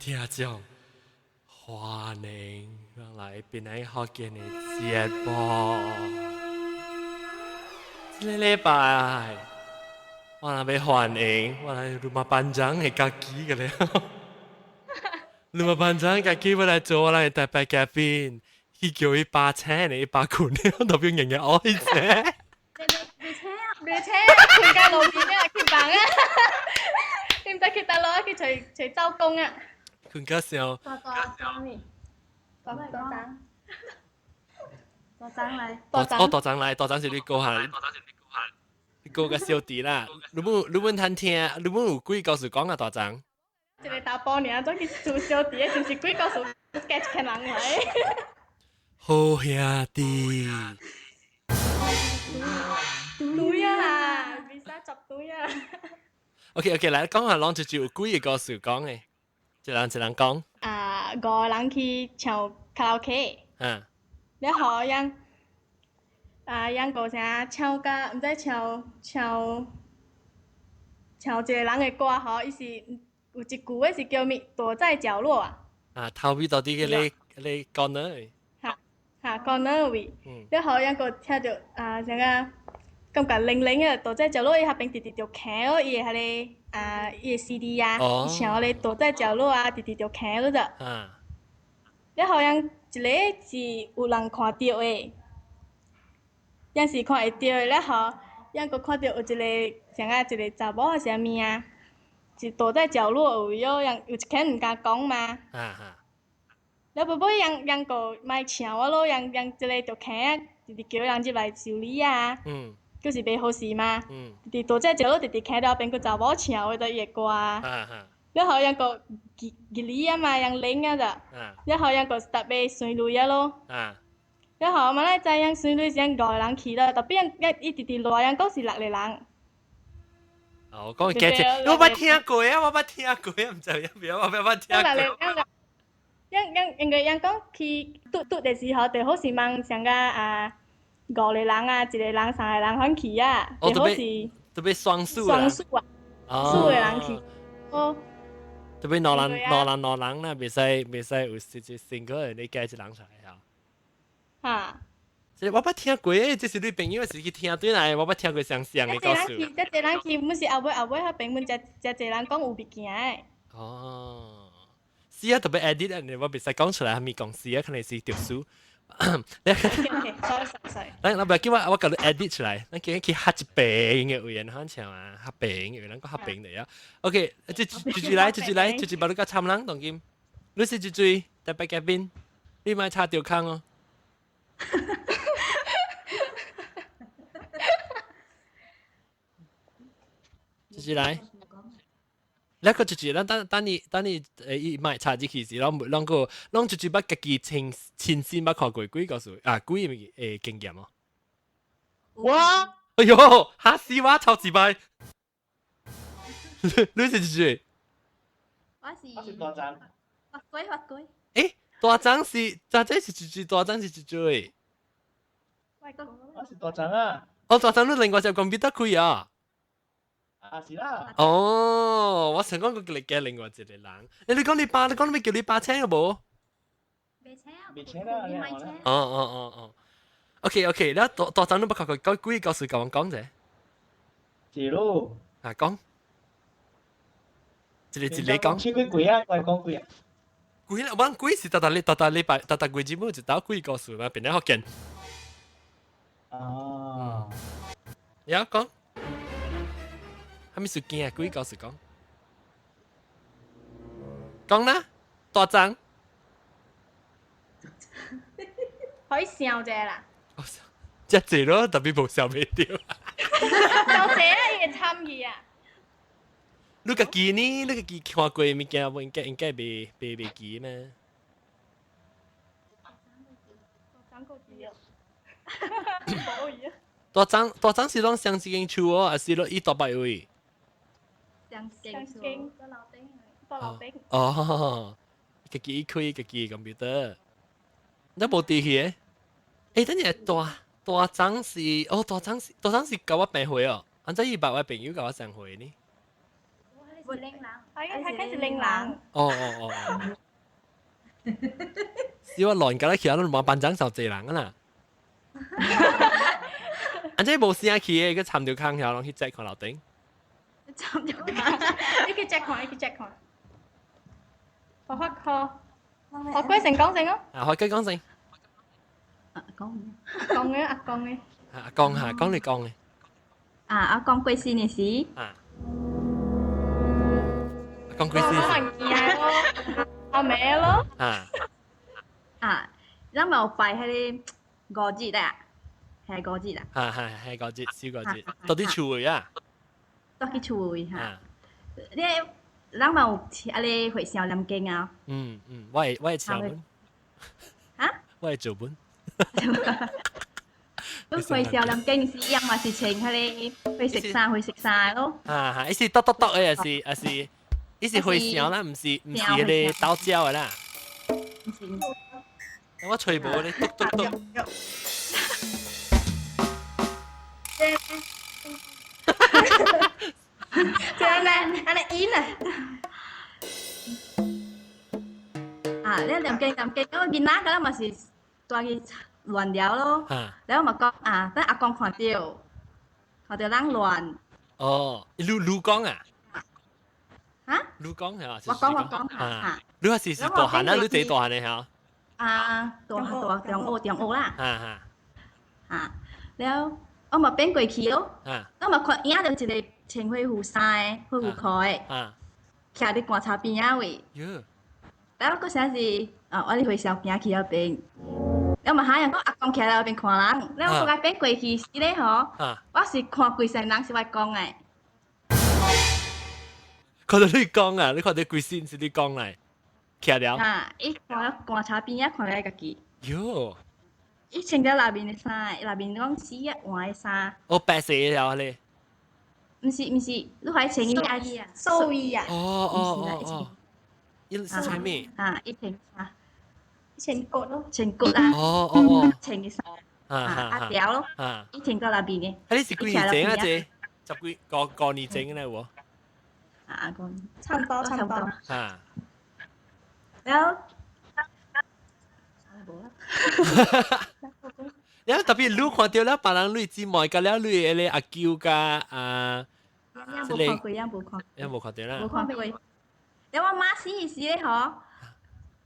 聽眾，歡迎來邊來福建的節目。這个禮拜，我若欲歡迎，我來 Rumah Panjang 的家己個咧。Rumah Panjang 家己欲來做我來特別嘉賓，去叫伊罷請的，伊罷困，特別硬硬愛請。未請，未請，困到路邊啊，去房啊，你毋知去佗落去揣揣走工啊？困到笑。大大張呢？大大張，大張來。哦，大張來，大張是你講下。你講個小弟啦，你們你們聽聽，你們有幾故事講啊？大張。一个查埔爾，怎去做小弟的？是毋是鬼故事加一千人來？好兄弟。對啊，袂使絕對啊。 OK OK，來講下，攏就有幾个故事講的，一人一人講。啊，五个人去唱卡拉 OK。了後樣啊，樣個啥唱甲，毋知唱唱唱一個人的歌吼，伊是有一句話是叫物躲在角落啊。啊，頭尾到底個咧咧講呢？哈哈，講哪位？了後樣個聽著啊，啥個感覺冷冷的，躲在角落伊彼邊直直就聽哦，伊的彼个啊，伊的 CD 啊，伊唱咧躲在角落啊，直直就聽了就。了後樣一个是有人看著的，樣是看會著的，了後樣閣看著有一个啥個一个查某還是啥物啊，是躲在角落有位哦，樣有一間毋敢講嘛。了尾尾樣樣閣莫唱我咯，樣樣一个就聽啊，直直叫人入來修理啊。就是袂好勢嘛。直直躲在角落，直直聽著邊個查某唱的，就伊的歌。了後樣閣熱熱理啊嘛，樣冷啊就。了後樣閣特別隨淚啊咯。了後嘛，咱知影隨淚是樣五个人去了，特別樣一直直賴樣講是六個人。哦，講假設，我捌聽過啊，我捌聽過啊，毋知影袂，我捌聽過。樣樣因為樣講去拄拄的時候，就好是問像個啊五個人啊，一個人、三個人反去啊，就好是特別雙數雙數啊，數個人去。哦。特別兩人、兩人、兩人啦，袂使袂使有一一 single 你加一人出來啊。哈。這我捌聽過，這是你朋友是去聽對來，我捌聽過相像的故事。這濟人去，阮是後尾後尾彼邊，阮才才濟人講有物件的。哦，是啊，特別 edit 啊，我袂使講出來，啥物公司啊，可能是特殊。 sorry sorry。咱咱不要叫我，我共你 edit 出來，咱叫去合一邊的位，咱唱啊，合邊的，咱講合邊的啊。OK，這這這來，這這來，這這把你較參人當今，你是這這特別嘉賓，你莫插著空哦。這這來。那個就是咱等等你等你伊莫插入去時，攏攏個攏就是捌家己親親身捌看過鬼故事啊，鬼的經驗哦。我，哎喲，嚇死我！頭一擺，你是誰？我是。我是大張。發鬼發鬼。欸，大張是，大張是一隻，大張是一隻。我是大張啊。哦，大張你另外隻 computer 開啊？啊是啦。哦，我想講個嚟嘅另外一個人。欸，你講你爸，你講你欲叫你爸請有無？未請啊。未請啦，你莫請。哦哦哦哦。OK OK，你大大張你捌看過講鬼故事，共我講者。是咯。啊，講。一个一个講。唱幾鬼啊？我講鬼啊。鬼啦，阮鬼是逐逐禮逐逐禮拜逐逐月節目一道鬼故事嘛，變了福建。啊。你講。啥物事件啊？鬼故事講。講啦，大張。可以笑者啦。遮濟咯，特別無笑袂著。笑者啊，伊會參與啊。你家己呢？你家己看過物件無？應該應該袂袂袂記咩？大張個記哦。無伊啊。大張大張是攏相一間厝哦，還是攏伊大擺位？相相間在樓頂，在樓頂。哦，家己開家己 computer，你無佇去的？欸，等下大大張是哦，大張是大張是佮我平歲哦，按怎伊捌我朋友佮我相歲呢？無無拎人。啊，因為睇是拎人。哦哦哦哦。是我亂甲咧，其他攏無班長受濟人啊啦。啊，這無聲去的，佮參著空曉，攏去 check 看樓頂。參著空，你去 check 看，你去 check 看。我發科，學龜成講成哦。啊，學龜講成。啊，講。講嘅阿公嘅。阿公嚇，講你講嘅。啊，阿公過身的時。啊。阿公過身。我忘記啊，阿妹咯。啊。啊，咱嘛有拜彼個五節啦，係五節啦。係係係五節，小五節，到佇厝位啊？到去厝位哈。你咱嘛有啊咧回想念經啊？嗯嗯，我會唱本。啊？我會做本。你回想念經是一樣嘛？是穿彼個灰色衫、灰色衫咯。啊哈！伊是剁剁剁的，還是伊是回想啦，毋是彼個道教的啦。毋是。我吹無咧，剁剁剁。這樣咧，按呢音啊。啊，你念經念經，我囡仔敢嘛是蹛去亂聊咯。然後嘛講啊，等阿公看著，看著人亂。哦，你講啊？嚇？你講係嘛？我講嚇。你係是大漢啊？你最大漢的嚇？啊，大大中學中學啦。哈哈。啊，了我嘛變過去咯。我嘛看影著一個穿火狐衫的、火狐褲的，徛佇棺材邊仔位。了，閣啥是啊？我佇回小行去遐邊，了嘛哈人講阿公徛佇遐邊看人，了我閣變過去時咧吼，我是看規身人是我公的。看到你講啊！你看到規身是你講來，徛了。啊！伊看棺材邊仔看來家己。喲！伊穿著內面的衫，內面講死啊換的衫。哦，白色的了咧。毋是，你還穿伊啊？壽衣啊！哦哦哦哦。伊是穿咩？啊，伊穿啥？穿骨咯。穿骨啊！哦哦哦。穿嘅衫。啊啊條咯。啊。伊穿到內面的。啊，你是幾年前啊？這十幾個個年前咧有無？啊，個差唔多，差唔多。啊。了。無啦。了特別你看著了別人你姊妹，佮了你彼个阿舅佮啊，這個無看過，也無看。也無看著啦。無看過。了我媽死的時咧吼，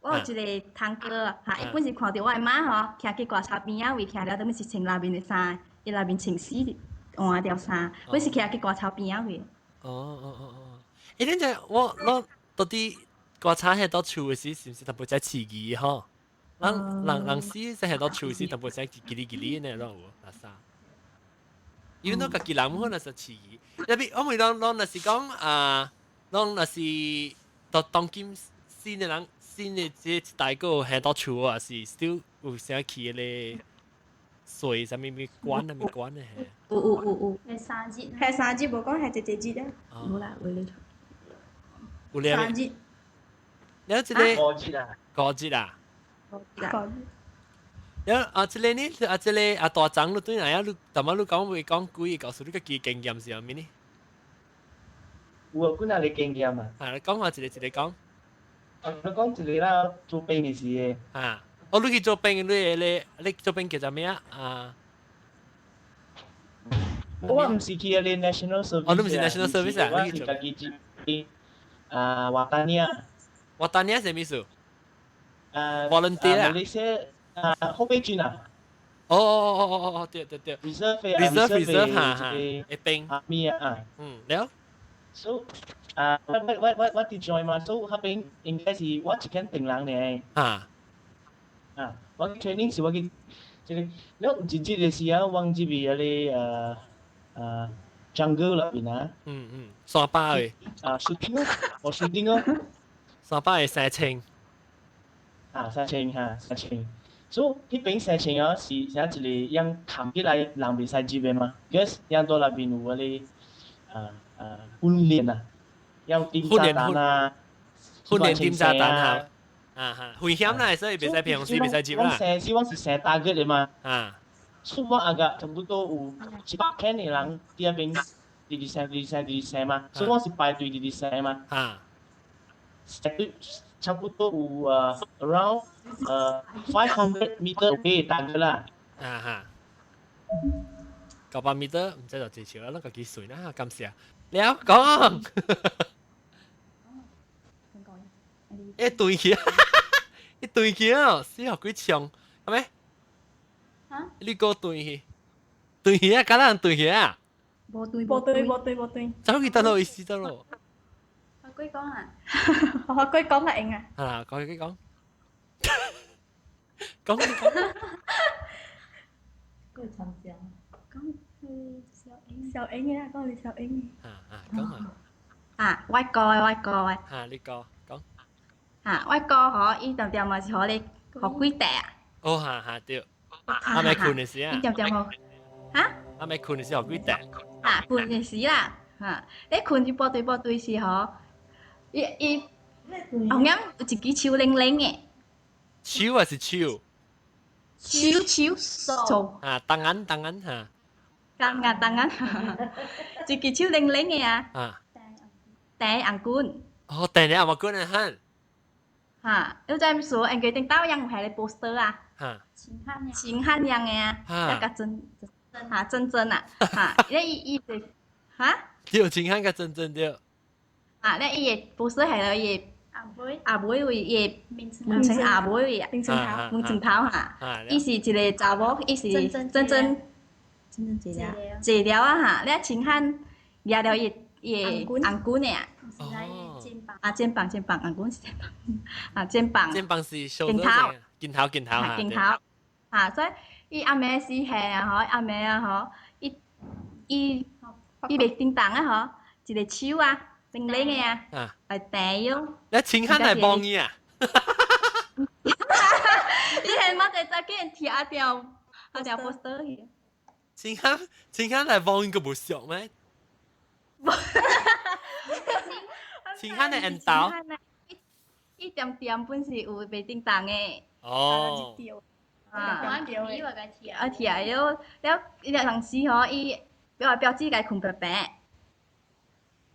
我有一個堂哥哈，伊本是看著我的媽吼，徛佇棺材邊仔位徛了，當物是穿內面的衫，伊內面穿死換條衫，本是徛佇棺材邊仔位。哦哦哦哦，欸，恁這我到底棺材彼到厝的時，是毋是淡薄仔刺激吼？人人人死在彼到厝時，淡薄仔嘰哩嘰哩呢，攏有垃圾。因為攏家己人可能是刺激，特別我們攏攏若是講啊，攏若是到當今新的人，新的這一代閣有彼到厝啊，是 still 有啥去彼個水啥物物關啊物關的嘿。有有有有。係三節。係三節，無講係一一節啊。無啦，有咧。有咧。三節。了這個。五節啊。五節啊。五節。了啊，這個呢？啊，這個啊大張你對哪樣？你淡仔你講袂講鬼？告訴你家己經驗是啥物呢？有啊，幾若个經驗啊？啊，你講下一個一個講。啊，你講一個啦，做兵的時的。啊，哦，你去做兵，你你你做兵叫做咩啊？啊。我毋是去彼個 national service。哦，你毋是 national service 啊？我是家己做兵。啊，wataniah。 wataniah 啥物意思？啊，volunteer 啊。馬來西亞啊，後備軍啊。哦哦哦哦哦哦，對對對。 reserve reserve reserve 哈哈，會兵。 army 啊。嗯，了。 So 啊，我佇 join 嘛，so 彼邊應該是我一間定人爾。啊。啊，我 training 是我去，這個，了有一日的時候，我入去彼个jungle 內面啊。嗯嗯，山巴的。啊，shooting 哦，我 shooting 哦。山巴的三千。啊，三千哈，三千。所以彼邊三千哦，是啥一個樣藏起來，人袂使入的嘛。because 樣在內面有彼个啊啊訓練啊，要點炸彈啊，訓練點炸彈哈。啊哈，危險啦，所以袂使平時袂使入啦。我生是我是生 target 的嘛。啊。所以我阿個差不多有700個的人佇遐邊直直生，直直生，直直生嘛，所以我是排隊直直生嘛。對，差不多有around 500 meter 俾單嘅啦。啊哈，900 meter 唔知就幾少啦，咱家己算啦，感謝。了講，一對去，一對去啊，死學幾長，係咪？嚇？你個對去，對去啊，敢人對去啊？無對。無對無對無對。走去得咯，意思得咯。法規講啊。法規講啊，用啊。啊，講佢講，講你講。過長江。講小英。小英啊，講你小英。啊啊，講啊。啊，我哥的，我哥的。啊，你哥講。啊，我哥吼，伊定定嘛是予你予幾塊啊？哦，哈哈對。阿咪睏的時啊。伊定定予。哈？阿咪睏的時予幾塊？啊，睏的時啦，哈，你睏去部隊部隊時吼，伊伊後面有一支手冷冷的。手還是手？手手手。啊，當眼當眼哈。當眼當眼，一支手冷冷的啊。啊。第紅棍。哦，第你紅棍啊哈。哈，你知毋說，因為頂兜樣有彼个 poster 啊。哈。秦漢樣的啊，那個真哈真真啊，哈，咧伊伊就哈。對，秦漢佮真真對。啊，咧伊个 poster 係咧伊阿妹阿妹位伊个門前阿妹位啊，門前頭門前頭哈，伊是一個查某，伊是真真真真坐了坐了啊哈，咧秦漢舉了伊伊个紅棍的啊。啊，肩膀肩膀，紅棍是肩膀，啊肩膀。肩膀是肩頭，肩頭肩頭哈。肩頭，啊，所以伊暗暝時下啊吼，暗暝啊吼，伊伊伊袂叮當啊吼，一個手啊，冷冷的啊，來掟咯。你秦漢來幫伊啊？伊係乜仔只叫人貼一條一條 poster 去。秦漢秦漢來幫伊個無熟咩？秦漢的緣投。伊點點本是有袂叮當的。哦。啊，啊，貼了了，伊個當時吼，伊表表姊共睏白白，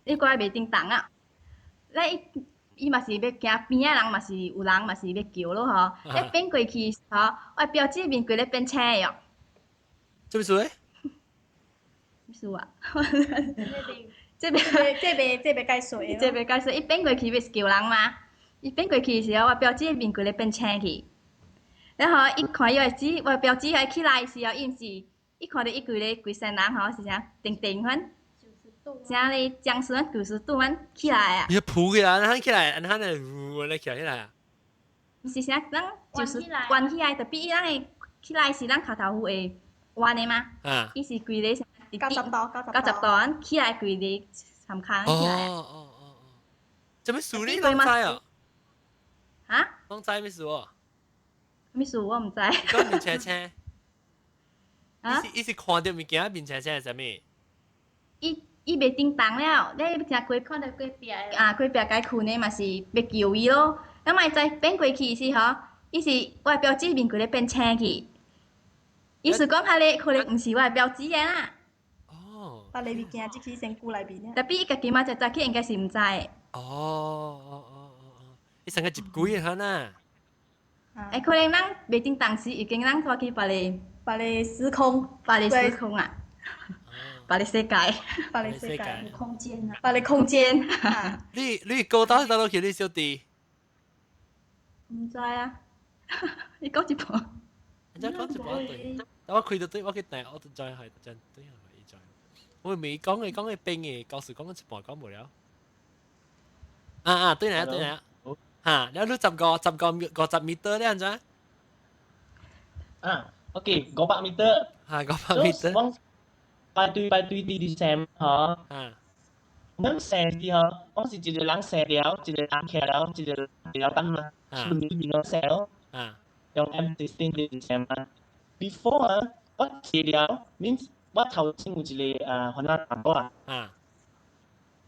伊過來袂叮當啊。咧伊伊嘛是欲驚邊仔人嘛是有人嘛是欲叫咯吼，咧變過去吼，我表姊面規咧變青的哦。做咩事咧？咩事啊？這邊這邊這邊解說。這邊解說，伊變過去欲叫人嘛？伊變過去的時候，我表姊面規咧變青去。然後伊看伊個姊，我表姊還起來的時候，伊毋是，伊看著伊規个規身人吼是啥定定款，啥咧僵屍90度款起來啊！伊浮起來，按起來，按咧，嗚咧起來啊！毋是啥，咱就是彎起來，特別伊咱會起來是咱跤頭趺會彎的嘛？啊！伊是規个90度， 90度按起來規个參跤起來。哦哦哦哦，做咩事你攏知哦？哈？攏知咩事哦？咩事我毋知。講面青青。啊？伊是看著物件面青青是啥物？伊伊袂叮當了，你聽過看著隔壁啊，隔壁共睏的嘛是欲救伊咯。咱嘛會知變過去時吼，伊是我的表姊面規咧變青去。意思講彼个可能毋是我的表姊的啦。哦。別个物件入去身軀內面啊。特別伊家己嘛才知去，應該是毋知的。哦哦哦哦哦，伊成個入鬼啊呐！欸，可能咱袂叮當時已經咱拖去別个別个時空，別个時空啊，別個世界，別個世界，空間啊，別個空間。你你高到倒落去，你小弟？毋知啊，你講一半。人家講一半對，但我開到對，我去訂，我就再係真對係咪再？我未講嘅講嘅冰嘅，舊時講一半講無了。啊啊，對嚟對嚟。嚇，了你十個十個50 meter 咧，按怎？啊，OK，500 meter。嚇，500 meter。我排隊排隊佇佇線吼。啊。咱生時吼，我是一個人生了，一個人徛了，一個人了等嘛，順便咯生咯。啊。用 M16 佇生嘛。Before 啊，我徛了，means 我頭前有一個啊，番仔查某啊。啊。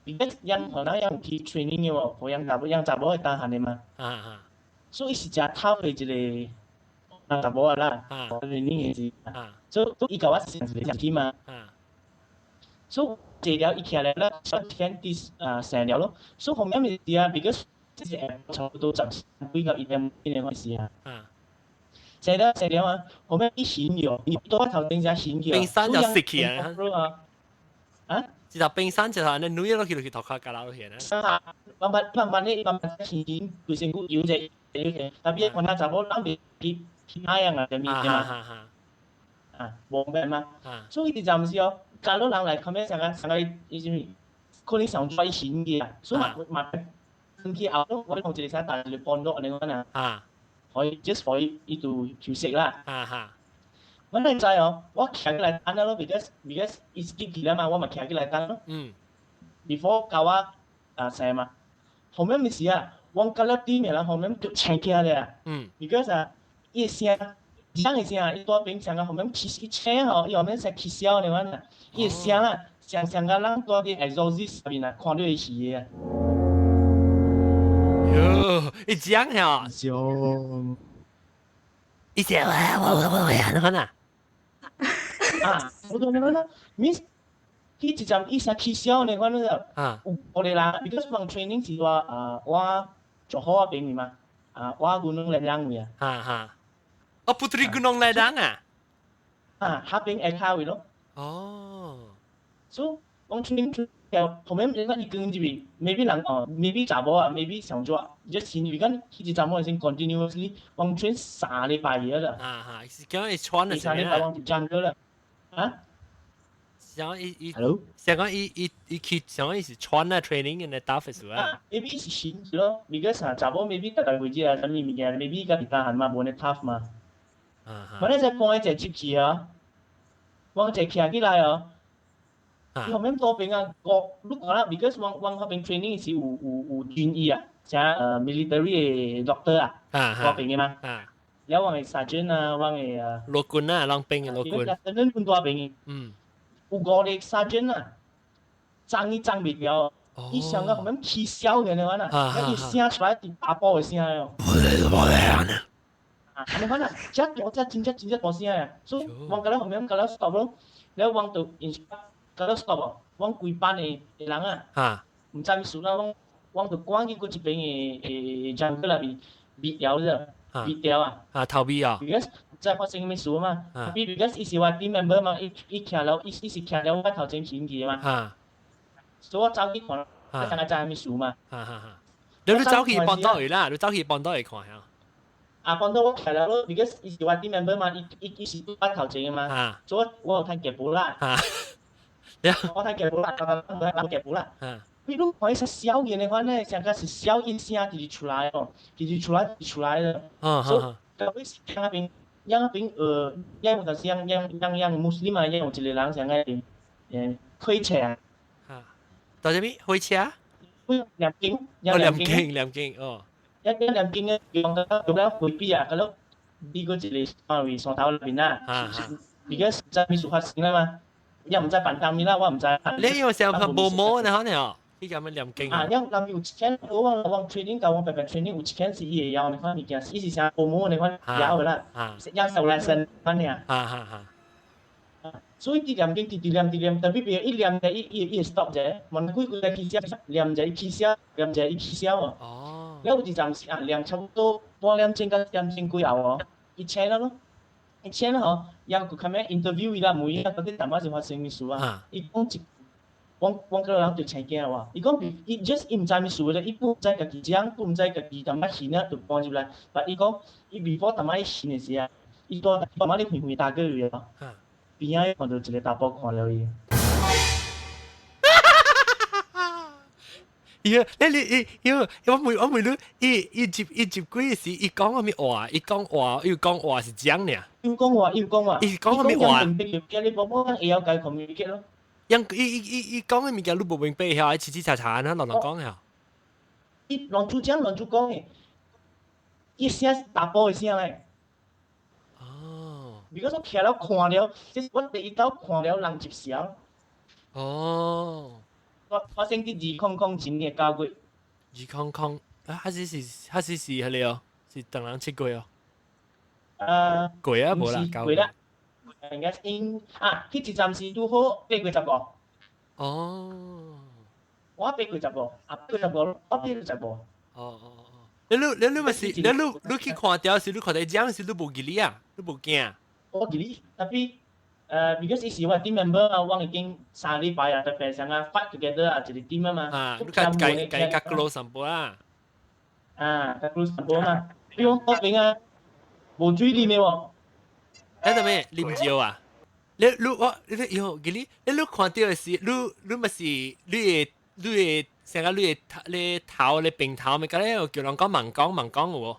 Because 人番仔人有去 training 的喎，無人查某人查某會當漢的嘛。啊啊。所以是誠偷的一個查某啊啦，training 的時。啊。所以伊共我上一個入去嘛。啊。所以坐了伊徛來啦，天啲啊成了咯。所以後面咪是啊，because 這是差不多10幾個1點幾個時啊。成了成了啊，後面伊顯咗，多頭頂只顯咗。冰山就食起啊！啊？一頭冰山就係你女落去落去頭殼架落去呢。啊，慢慢慢慢咧，慢慢顯顯，規身軀搖者搖者，特別看那查某人袂去去哪樣啊，就物件嘛。啊，無明嘛。所以佇暫時哦，假如人來看咩啥個啥個，伊是可能上最顯嘅啊，所以嘛嘛，去後我講一個啥大一個幫助安尼講啊。可以 just for 伊就休息啦。我哪知哦，我徛起來等咯，because 伊 skip 起來嘛，我嘛徛起來等咯。Before 交我啊生嘛，後面咪是啊，我隔了對面啦，後面就青起來啊。Because 啊，伊聲，講的聲，伊大邊聲啊，後面起一青吼，伊後面聲起痟的款啊，伊聲啊，上上個人住佇 exorcist 上面啊，看到伊死的啊。喲，伊講呀。笑。伊講啊，我我我我，你看啊。啊，我講你看啊，means 伊一陣伊聲起痟呢，款就有我哋啦，because 放 training 是話啊，我做好啊邊嘛，啊，我 Gunung Ledang 位啊。哈哈。哦，Puteri Gunung Ledang 啊。啊，下邊下骹位咯。哦。所以講 training 後面你講伊跟入去，maybe 人哦，maybe 查某啊，maybe 上咗，just 因為講伊一查某先 continuously 往 train 3禮拜嘢啦。啊哈，是講伊穿的 3禮拜往入 jungle 啦。啊？像伊伊，Hello，像講伊伊伊去，像講伊是穿啊 training 嘅打 face 啊。 maybe 是新咯，because 啊，查某 maybe 大概位置啊，啥物物件，maybe 家己大漢嘛，無呢 tough 嘛。我咧在講一隻入去啊，我一徛起來哦。伊後面多邊啊，我你講啦，because 我我嗰邊 training 是有有有軍醫啊，像military 的 doctor 啊，我邊的嘛。了我的 sergeant 啊，我的啊。陸軍啊，當兵的陸軍。等等大邊的。有五個 sergeant 啊，爭伊爭袂掉，伊上個後面起痟的那款啊，伊聲出來是大波的聲哦。啊，你看啊，這大只真正真正大聲啊，所以我甲了後面甲了 stop 咯，了我就 instruct 甲了 stop，我規班的的人啊，毋知物事啦，我我就趕緊過這邊的的 jungle 內面避掉咗，避掉啊。啊，逃避啊。 Because 毋知發生啥物事嘛，because 伊是我 team member 嘛，伊伊徛了，伊伊是徛了我頭前前去嘛。所以我走去看，我才知啥物事嘛。哈哈哈。你你走去幫到伊啦，你走去幫到伊看下。啊，幫到我徛了咯，because 伊是我 team member 嘛，伊伊伊是我頭前的嘛，所以我有趁夾布啦。我趁夾布啦，我夾布啦。比如看伊是小音的話呢，上個是小音聲直直出來哦，直直出來，直出來的。所以到尾是那邊，那邊樣就是樣樣樣樣穆斯林啊，樣有一個人上個開車啊。到這邊開車？念經，哦，念經，念經，哦。一一念經嘅用到用了回避啊，嗰咯，呢個一個範圍山頭內面啊，because 知咩事發生啦嘛，又毋知辦當面啦，我毋知。你用上拍無毛呢？可能哦，你咁樣念經。啊，因人有一間，我我 training 教我白白 training 有一間是伊會曉，你看物件，伊是啥無毛你看曉的啦，曉受來生款爾。啊哈哈。所以伊念經，直直念，直念，特別比伊念者，伊伊伊會 stop 者，問幾幾個起聲，念者伊起聲，念者伊起聲哦。了有一陣時啊，念差不多半點鐘到點鐘幾後哦，伊請了咯，伊請了吼，也佫較咩 interview 伊啦，問伊啊，到底淡薄是發生啥物事啊？伊講一，我我個人就青驚哇！伊講伊 just 伊毋知啥物事咧，伊不知家己講，不毋知家己淡薄眩啊，就搬入來。但伊講，伊 before 淡薄伊眩的時啊，伊蹛淡薄咧遠遠大個位哦，邊仔看到一個查甫看了伊。伊你你伊，我問我問你，伊伊接伊接幾時？伊講啥物話？伊講話，伊講話是講爾。伊講話，伊講話。伊講啥物話？叫你寶寶會曉共 communicate 咯。因伊伊伊伊講的物件你無明白遐，伊吱吱喳喳安怎亂亂講遐。伊亂主講亂主講的，伊聲是查甫的聲咧。哦。如果說徛了看了，這是我第一道看了人入聲。哦。發生佇2000前年9月。200啊，還是是還是是彼個哦，是當人7月哦。過啊，無啦，9月。應該應啊，彼一站是拄好8月15。哦。我爬幾十個，啊幾十個，我爬幾十個。哦哦哦。你你你你咪是，你你你去看到時，你看到講時，你無記哩啊？你無驚？我記哩，tapi because 伊是我 team member 啊，我已經3禮拜啊，特別上啊 fight together 啊，一個 team 啊嘛。啊，你較計計較 close 淡薄啊。啊，較 close 淡薄嘛。你講嗰邊啊，無水啉的喎。你做咩啉酒啊？你你我你喲，記哩，你你看到的是，你你咪是你會你會成個你會你頭你平頭咪，咁咧叫人講盲講盲講有無？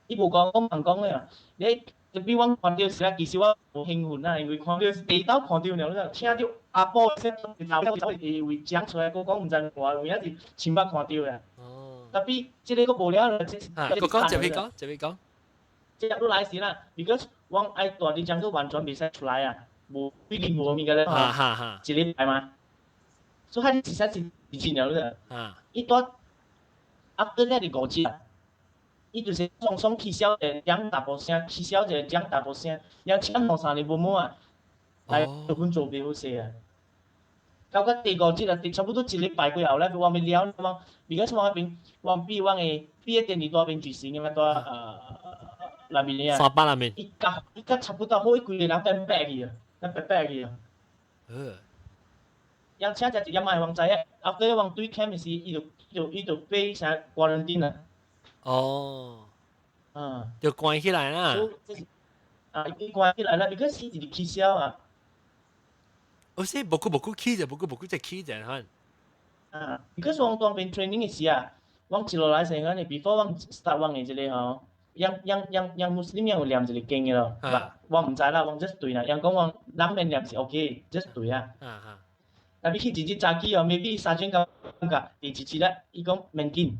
伊無講講盲講咧，你特別我看到時啊，其實我無興奮啊，因為看到第一道看到了，你聽到阿寶聲，走走會會講出來，閣講毋知話，有影是親目看到的。哦。 Tapi 這個閣無了了，這啊，閣講，這邊講，這邊講。這落來時啦，because 我愛蹛佇漳州完全袂使出來啊，無對任何物件咧，哈哈哈，一禮拜嘛。所以佢實在是真了咧。啊。伊蹛 after that 是5日，伊就是雙雙起痟一個講大波聲，起痟一個講大波聲，然後請兩三日無無啊，來阮做袂好勢啊。到到第五日啊，差不多一禮拜過後咧，我咪了我，because 我彼邊我比我的比個電視大邊舉行的嘛，蹛內面的啊。山巴內面。伊甲伊甲差不多好，伊規個人變白去啊，變白白去啊。而且這一點仔我知影，after 我對 camp 時，伊就被啥 quarantine 啊。哦。嗯。就關起來啦。啊，伊關起來啦，because 伊是起痟啊。哦，是無久無久起者，無久無久就起者，可啊，because 我當邊 training 的時啊，我一落來時陣，before 我 start 我的這個吼，樣樣樣樣穆斯林樣有念一個經的咯，我毋知啦，我 just 對啦，人講我人免念是 OK，just 對啊。啊啊。 Tapi 去一日早起哦，maybe 三點感覺，第一日咧，伊講免緊。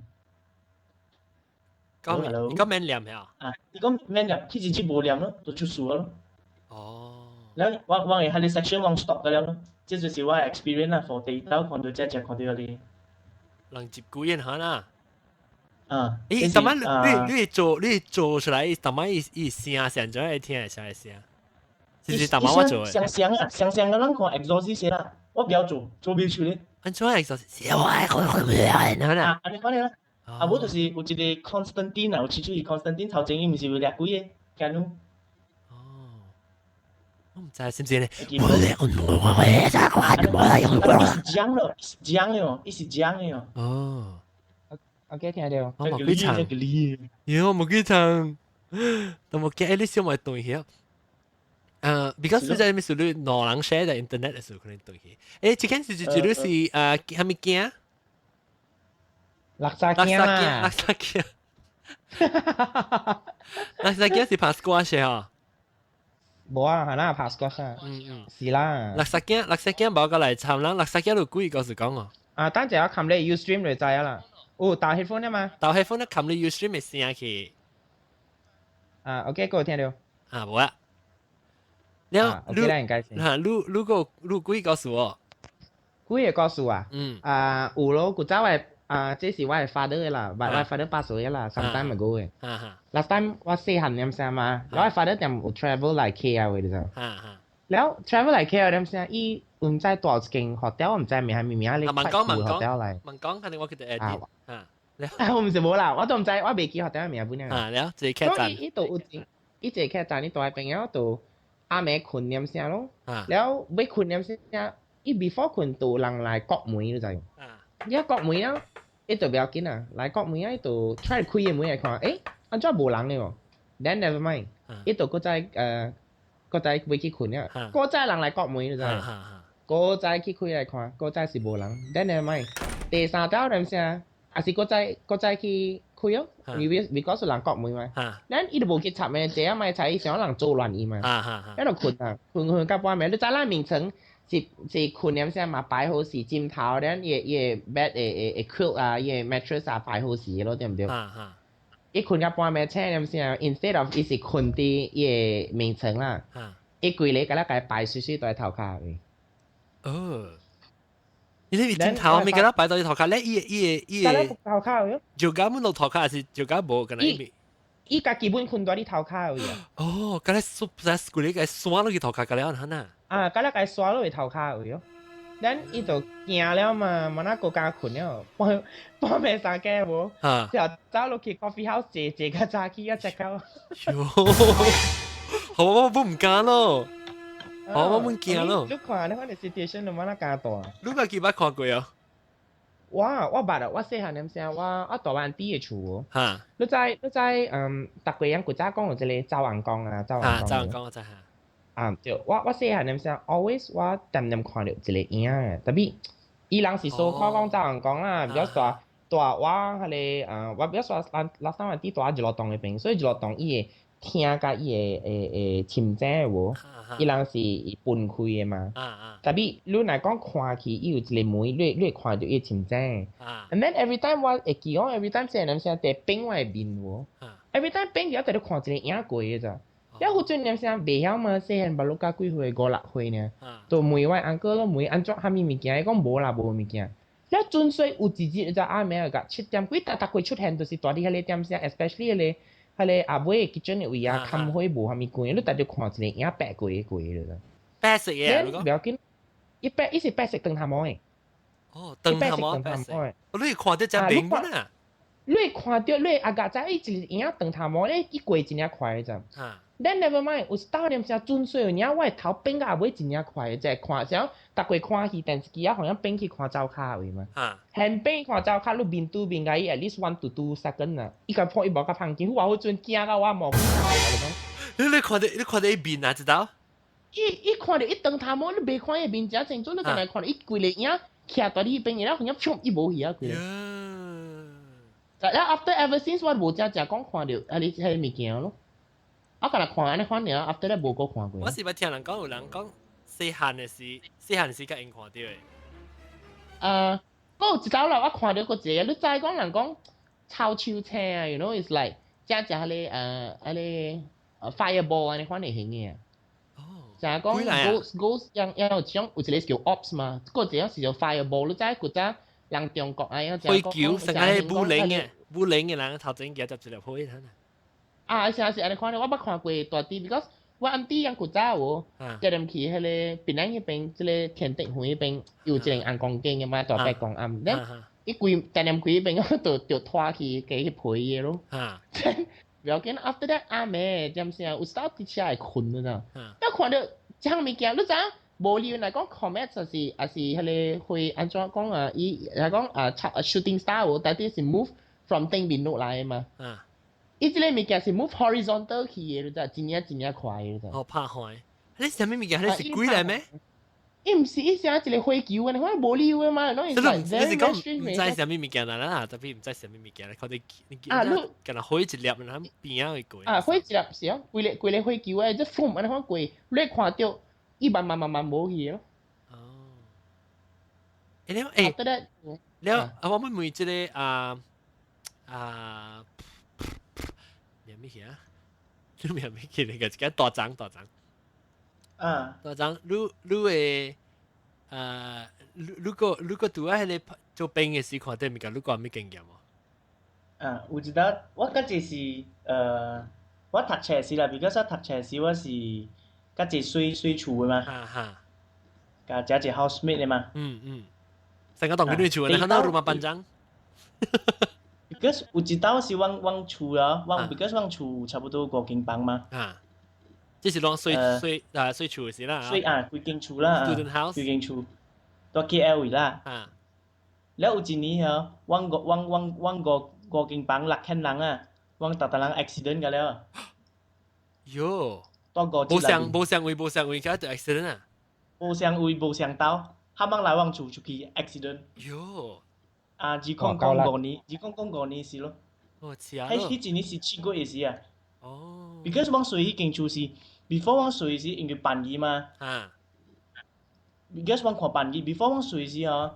講伊講免念呀？啊，伊講免念，去一日無念咯，就出事咯。哦。然後我會喺個 section 我 stop 咗了咯，這就是我 experience 啦，for 第一道看到這隻看到你。人接幾人下啦。啊。咦，逐擺你做出來，逐擺伊伊聲聲怎會聽會啥聲？是是逐擺我做的。相相啊，相相個咱看 exorcist 啦，我不要做，做袂出咧。按怎 exorcist？我啊，按呢款啦。啊，無就是有一個 Constantine 啊，有親像伊 Constantine 頭前伊毋是有掠鬼的，聽侬。哦，我毋知是毋是咧。伊是講咯，是講的哦，伊是講的哦。哦。 OK，聽到。我冇幾層。妖，我冇幾層。都冇記，你小咪斷去。Because 你在咩時你兩人 share 在 internet 的時候可能斷去。誒，這件事就就是係咪驚？垃圾驚啊！垃圾驚。垃圾驚是拍 squash 啊？無啊，係啦，拍 squash 啊。嗯嗯。是啦。垃圾驚，垃圾驚無過來參人，垃圾驚就幾個是講哦。啊，等陣我冚你 Ustream 就知啦。哦，打 headphone 啊嘛。打 headphone 咧，冚你 Ustream 嘅聲去。啊，OK，嗰個聽到。啊，無啊。了，你嚇，你你個你幾個數哦？幾個故事啊？嗯。啊，有咯，古早的啊，這是我的 father 的啦，我 father pass 咗啦，some time ago 的。Last time 我細漢點聲嘛，我 father 點有 travel 來 KL 的，你知？了 travel 來 KL 點聲，伊毋知蹛一間 hotel，毋知名係咪名，你快 hotel 來。問講，肯定我記得 edit。啊。我毋是無啦，我都毋知，我袂記 hotel 名本啊。了，一個客棧。伊都有一，伊一個客棧，伊蹛朋友都暗暝睏點聲咯。了欲睏點聲，伊 before 睏就有人來叩門，你知？伊一叩門啊，伊就不要緊啊，來叩門啊，伊就 try 開個門來看，欸，按怎無人的喎？Then never mind，伊就閣再閣再欲去睏啊，閣再人來叩門，你知？閣再去開來看，閣再是無人，then never mind。第三道點聲，還是閣再閣再去開哦，因為 because 有人叩門嘛。咱伊就無去插咩，這樣咪才想人做亂伊嘛。喺度睏啊，睏睏到半暝，你知咱眠床是是睏點聲嘛，擺好勢枕頭，咱伊伊 bed 會會 quilt 啊，伊 mattress 啊擺好勢咯，對毋對？伊睏到半暝醒點聲，instead of 伊是睏佇伊个眠床啦，伊規个敢若共擺水水佇頭殼位。哦，你呢枕頭咪敢若擺到伊頭殼咧？伊伊伊個頭殼位。就咁落頭殼還是就咁無？敢若伊伊家基本睏佇你頭殼位啊。哦，敢若縮在規個共刷落去頭殼個了，哈呐。啊，敢若共刷落去頭殼位哦。咱伊就驚了嘛，嘛那個家困了，半半暝三更無，就走落去 coffee house 坐坐較早起啊，食到。喲，好我我唔敢咯，好我唔驚咯。你看你看你 situation 你嘛那敢大？你捌幾捌看過啊？我我捌啊，我細漢點聲，我我大灣啲嘅厝。嚇！你知你知嗯，逐個人古早講有一個走紅光啊，走紅光。走紅光我知嚇。啊對，我我細漢點聲，always 我恬恬看著一個影嘅，特別伊人是說講講走紅光啦，比較大大我彼個啊，我比較說咱老三萬啲住日落洞嗰邊，所以日落洞伊會聽佮伊會會會深井無，伊人是分開的嘛。特別你若講看去，伊有一個門，你你會看著伊深井。And then every time 我會記講，every time 細漢聲佇變我的面無，every time 變去，我佇咧看一個影過的咋。了彼陣念聲袂曉嘛，細漢捌落甲幾歲，五六歲爾，就問我 uncle 咯，問按怎啥物物件，伊講無啦，無物件。了準水有一日就暗暝個七點幾，逐逐過出現，就是蹛佇彼個點聲，especially 彼個彼個阿尾 kitchen 的位啊，冚火無啥物關，你逐日看一個影白過過了。白色嘅，不要緊，伊白伊是白色長頭毛的。哦，長頭毛白色。你看著遮明啊？你會看著你阿家知伊一個影長頭毛咧，伊過真正快咋。Then never mind，有一當念聲準水有影，我的頭變到阿尾真正快，就看像逐個看戲電視機啊，好像變去看走跤位嘛。現變看走跤，你面對面共伊 at least 1 to 2 second 啊，伊共破伊無共芳見，我彼陣驚到我毛骨你你看著你看著伊面啊，知道？伊伊看著伊長頭毛，你袂看伊面誠清楚，你干焦看著伊規個影徛佇你彼邊，然後好像砰伊無去啊規個。然後 after ever since 我無誠正講看著啊你彼個物件咯。我干焦看按呢款爾，after that 無閣看過。我是捌聽人講，有人講細漢的時，細漢時較會看著的。啊，我有一走啦，我看著過一個，你知講人講臭手青啊，you know it's like 正正彼個呃，彼個 fireball 按呢款的形的。哦。就係講 ghost ghost 樣樣有種有一個叫 orbs 嘛，閣一個是叫 fireball，你知古早人中國啊，樣火球，成個武林的武林的人頭前舉執一粒火，睇啊，是啊是按呢款的，我捌看過大啲，because 我暗啲樣古早有，踮入去彼個檳榔彼邊，這個天德園彼邊有一個紅光景的嘛，大伯公暗，咧伊規踮入去彼邊，我就就拖去加去陪伊咯。不要緊，after that 暗暝點聲有時佇車會睏了咋，一看著這項物件，你知影？無理來講，comet 就是抑是彼個會按怎講啊？伊來講啊，shooting star 有，但是 move from 頂面落來的嘛。伊這個物件是 move horizontal 去的，你知？真正真正快的，你知？哦，拍開。你啥物物件？你是鬼來咩？伊毋是，伊是一個火球的，你看無理由的嘛。你是講毋知啥物物件啦啦，特別毋知啥物物件，你看你你啊，你敢若火一粒，然後邊仔會過。啊，火一粒是啊，規個規個火球的，這風按呢款過，你看著伊慢慢慢慢無去咯。哦。欸，了欸，了啊，我問問這個啊啊，名咩去啊？你名咩去？那個一個大張大張。啊，大張，你你會啊？如果如果拄仔彼個做兵的時看著物件，你有啥物經驗無？啊，有一搭我較濟是呃，我讀冊時啦，because 我讀冊時我是較濟睡睡厝的嘛，哈哈，佮遮一 housemate 的嘛。嗯嗯，成個當佢哋厝，你看到 rumah panjang。 because 有一道是阮阮厝啊，阮 because 阮厝差不多五間房嘛。啊。這是攏睡睡啊睡厝是啦。睡啊，規間厝啦。 Student house。規間厝，蹛 KL 位啦。啊。了有一年吼，阮五阮阮阮五五間房六千人啊，阮逐逐人 accident 個了。喲。蹛五無相無相位無相位，佮就 accident 啊。無相位無相鬥，哈茫來阮厝出去 accident。喲。啊，2005年，2005年是咯。哦，是啊。彼彼一年是7月的時啊。哦。 Because 阮睡彼間厝是，before 阮睡時因為辦儀嘛。啊。 Because 阮看辦儀，before 阮睡時吼，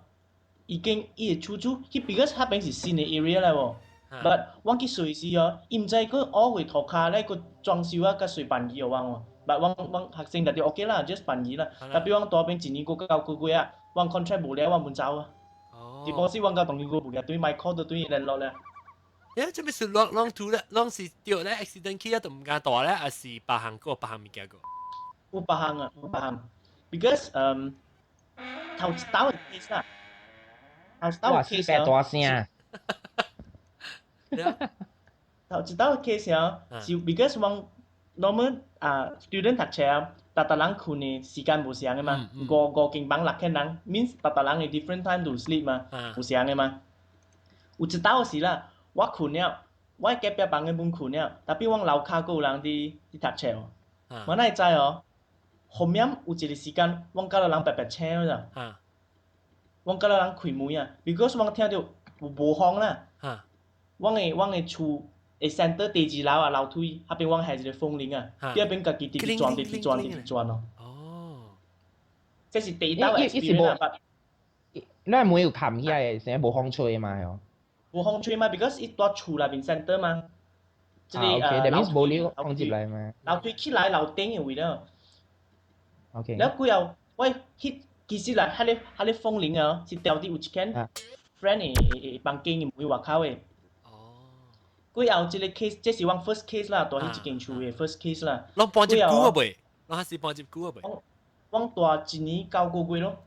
已經伊的厝主，彼 because 彼邊是新的 area 來無。But 阮去睡時吼，伊毋知閣挖位塗跤咧，閣裝修啊，閣睡辦儀予阮喎。But 阮阮學生就對 OK 啦，just 辦儀啦。特別阮蹛邊一年閣九個月啊，阮 contract 無了，阮袂走啊。哦。一無時阮甲同伊閣無了，對麥考都對聯絡了。誒，這邊是攏攏拄咧，攏是著咧 accident 去啊，都毋敢蹛咧，還是別項閣別項物件閣？有別項啊，有別項。Because 頭一道的 case 啦，頭一道哇，的四 case 百大聲。頭一道的 case 啊，是 because 我 normal 啊 student 讀冊啊，逐逐人睏的時間無相的嘛，五五間房六個人，means 逐逐人的 different time to sleep 嘛，無相的嘛。有一道是啦，我睏了，我隔壁房的門睏了，tapi 阮樓跤閣有人佇佇讀冊哦。我哪會知哦？後面有一個時間，阮佮人白白醒了。阮佮人開門啊，because 阮聽著有無風啦。阮的厝的 center 第二樓啊，樓梯彼邊阮還一個風鈴啊，佇彼邊家己直直轉，直直轉，直直轉哦。這是第一道 experience 啊。你門有冚起來，成日無風吹嘛？哦。無風吹嘛，because 伊蹛厝內面 center 嘛。這個啊，OK，that means 無了風入來嘛。樓梯起來樓頂的位了。 OK。了過後，我彼其實啦，彼個彼個風鈴啊，是掉佇有一間 friend 的的房間的門外口的。過後這個 case，這是阮 first case 啦，蹛彼一間厝的 first case 啦。攏搬入久啊未？攏還是搬入久啊未？阮蹛一年9個月咯。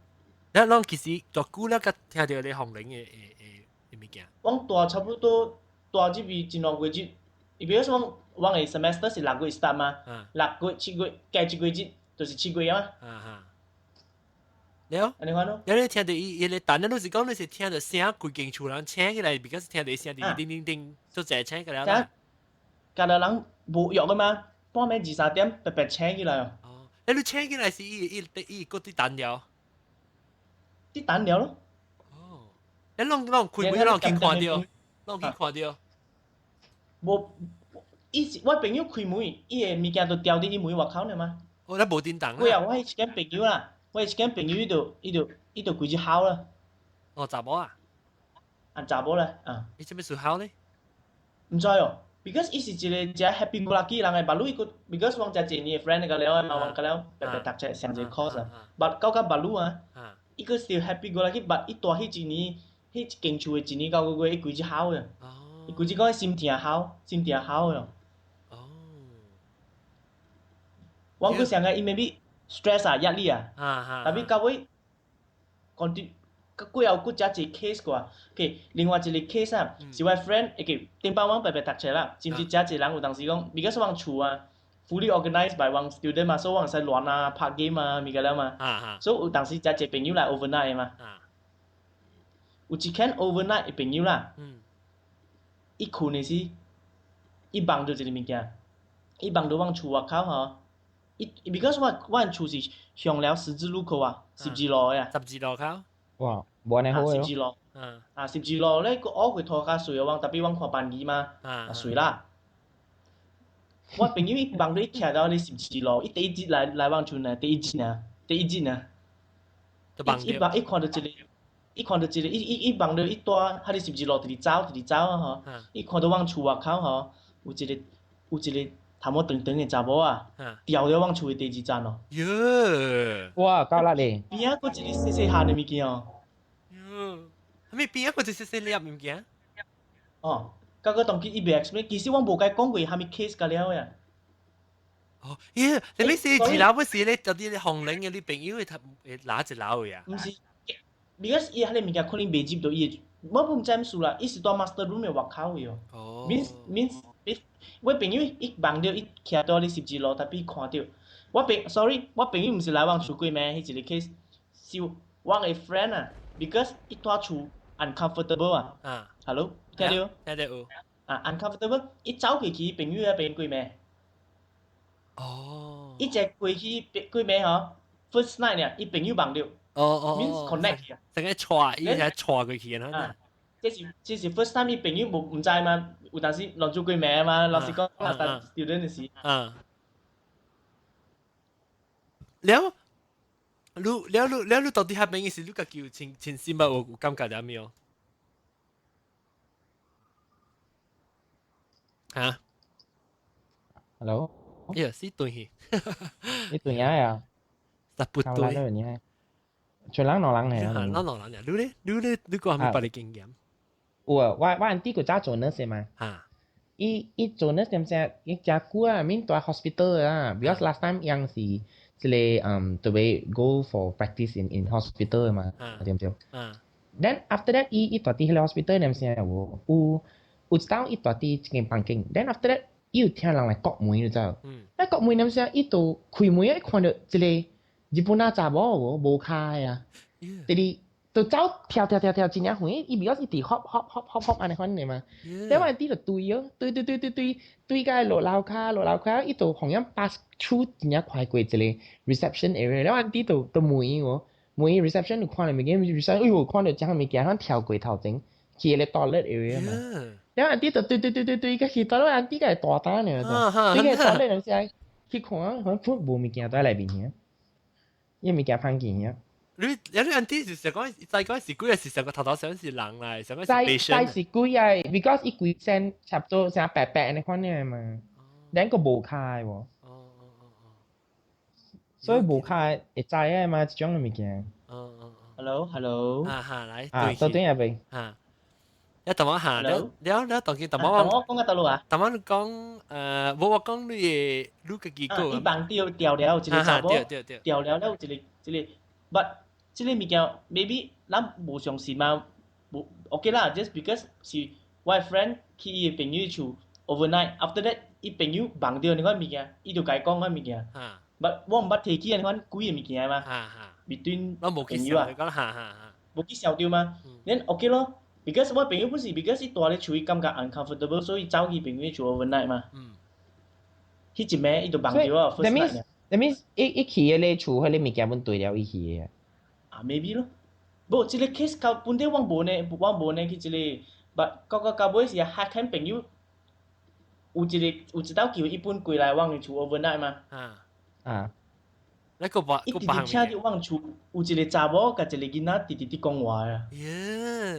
你攏其實蹛久了，才聽著你風鈴的的的物件。阮蹛差不多蹛入去一兩個月，伊比如說阮的 semester 是6月 start 嘛，6月、7月加一個月就是7月啊嘛。了，按呢款咯。了你聽著伊伊個，但你是講你是聽著聲，規間厝人醒起來，because 聽著聲叮叮叮叮，就濟醒起來啦。家己人無約的嘛，半暝二三點白白醒起來哦。哦，你醒起來是伊伊伊閣佇等了。佇等了咯。哦，你攏攏開門攏去看著，攏去看著。無，伊是我朋友開門，伊的物件都掉佇伊門外口爾嘛。哦，咱無叮當。過後我彼一間朋友啦，我一間朋友伊就伊就伊就規日哭啦。哦，查某啊？啊，查某啦，啊。伊做咩事哭咧？毋知哦，because 伊是一個誠 happy go lucky 人的，捌你個，because 阮誠濟年的 friend 個了嘛，阮個了白白讀冊上一個 course 啊，捌到甲捌你啊，伊個 still happy go lucky，but 伊蹛彼一年，彼一間厝的一年9個月，伊規日哭的。伊規日講心疼哭，心疼哭的。哦。我閣想講伊 maybe stress 啊，壓力啊，tapi 到尾，講對，過後閣加一個 case 過，OK，另外一個 case 啊，是我 friend 會記頂擺阮白白讀冊啦，真是誠濟人有當時講，because 阮厝啊，fully organized by 阮 student 嘛，所以阮會使亂啊，拍 game 啊，物件了嘛，所以有當時誠濟朋友來 overnight 的嘛，有一間 overnight 的朋友啦，伊睏的時，伊夢著一個物件，伊夢著阮厝外口吼。伊 because 我我厝是向了十字路口啊，十字路的啊。十字路口。哇，無按呢好十字路。啊，十字路咧，個烏過塗較水啊，特別阮看班機嘛，啊水啦。我朋友伊夢著伊徛到咧十字路，伊第一日來來阮厝呢，第一日呢，第一日呢。伊夢伊看著一個，伊看著一個，伊伊伊夢著伊蹛彼個十字路直直走，直直走啊吼。伊看著阮厝外口吼，有一個有一個頭毛長長的查某啊，掉佇阮厝的第二層哦。喲！哇，夠力咧！邊仔閣一個細細漢的物件哦。喲！啥物邊仔閣一個細細粒物件？哦，到個當今伊袂 explain，其實我無共伊講過啥物 case 甲了呀。哦，咦，你咩事？二樓不是咧？就啲紅領嘅你朋友會會拿一樓的呀？毋是，because 伊彼個物件可能袂入到伊的，我毋知毋數啦，伊是蹛 master room 的外口的哦。哦。 means means 我朋友伊夢著伊徛佇咧十字路，tapi 看著我朋，sorry，我朋友毋是來阮厝過咩？彼一個 case 是我的 friend 啊，because 伊蹛厝 uncomfortable 啊。Hello，聽著？聽著有。啊，uncomfortable，伊走過去朋友彼邊過暝。哦。伊一過去過暝吼，first night 呢，伊朋友夢著。哦。 means connect 啊。成個帶，伊才帶過去啊。這是 first time 伊朋友無毋知嘛，有當時亂做過暝嘛，老實講，last time student 的時。了，你了你了你到底彼邊是你家己有親親身捌有有感覺了沒有？哈？Hello？耶，是斷去。你斷呀？十不對。全人兩人係啊。兩兩人呀，你咧？你咧？你講係咪別個經驗？有啊，我我 auntie 古早做 nurse 嘛。伊伊做 nurse 點聲，伊誠久啊，免蹛 hospital 啊。Because last time 樣是這個特別 go for practice in hospital 嘛，對毋對？Then after that，伊伊蹛佇彼个 hospital 念啥有有有一當伊蹛佇一間房間，then after that 伊有聽人來叩門，你知無？那叩門念啥？伊就開門一看著一个日本仔查某無無跤的啊，直直就走跳跳跳跳真正遠，伊比較是直 hop hop hop hop hop 按呢款的嘛。了後佇就對哦，對對對對對，對個落樓跤落樓跤，伊就予人 pass through 真正快過一个 reception area，了後佇就就問伊無，問 reception 就看著物件，reception 哎喲看著這項物件，咱跳過頭前去个 toilet area 嘛。了後佇就對對對對對，個去 toilet 佇個大膽呢，對個 toilet 陣時去看，可能無物件佇內面爾，伊物件芳去爾。你有啲人啲是想講，再講是鬼，是上個頭頭想是人嚟，想講是 patient。再是鬼啊，because 伊規身差不多成白白按呢款的嘛，兩個無跤的無。所以無跤會知的嘛，這種的物件。Hello，Hello。啊哈，來。啊，到底入邊？啊。一同我行，了了了，當見同我我講個道路啊。同我講，我我講你的你家己講。伊房掉掉了，一個查某掉了了，一个一个，but 這个物件 maybe 咱無相信嘛，無 OK 啦，just because 是我的 friend 去伊的朋友厝 overnight，after that 伊朋友夢著那款物件，伊就共伊講款物件。But 我毋捌提起按呢款鬼的物件嘛。between 朋友啊。無去想著嘛，then OK 咯。because 我朋友不是 because 伊蹛咧厝伊感覺 uncomfortable，所以走去朋友厝 overnight 嘛。彼一暝伊就夢著啊，first night。 That means 伊伊去彼个厝，彼个物件本對了伊去的。啊，maybe 咯。無，這個 case 到本底我無呢，我無呢去這个，but 到到到尾是還看朋友有一個有一道叫伊本過來阮的厝 overnight 嘛。你個別伊直直聽著阮厝有一個查某佮一個囡仔直直佇講話啊。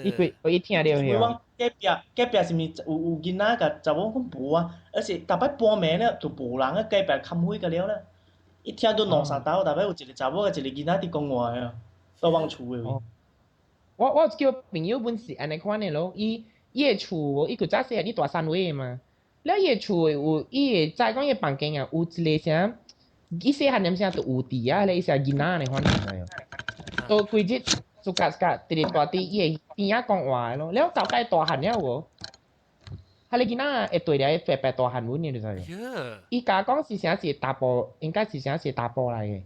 伊幾伊聽著阮隔壁隔壁是毋是有有囡仔佮查某？講無啊，而且逐擺半暝了就無人啊，隔壁冚火個了啦。伊聽著兩三道，逐擺有一個查某佮一個囡仔佇講話啊，到阮厝的位。我我叫朋友本是按呢款的咯，伊伊的厝伊古早細漢佇大山尾的嘛，了伊的厝有伊會知講伊房間啊有一個啥，伊細漢念啥都有佇啊，咧伊是囡仔按呢款，知無？都規日就甲甲直直蹛佇伊的邊仔講話的咯，了到尾大漢了無？彼个囡仔會對來白白大漢文的，你知無？伊共講是啥是查埔，應該是啥是查埔來的。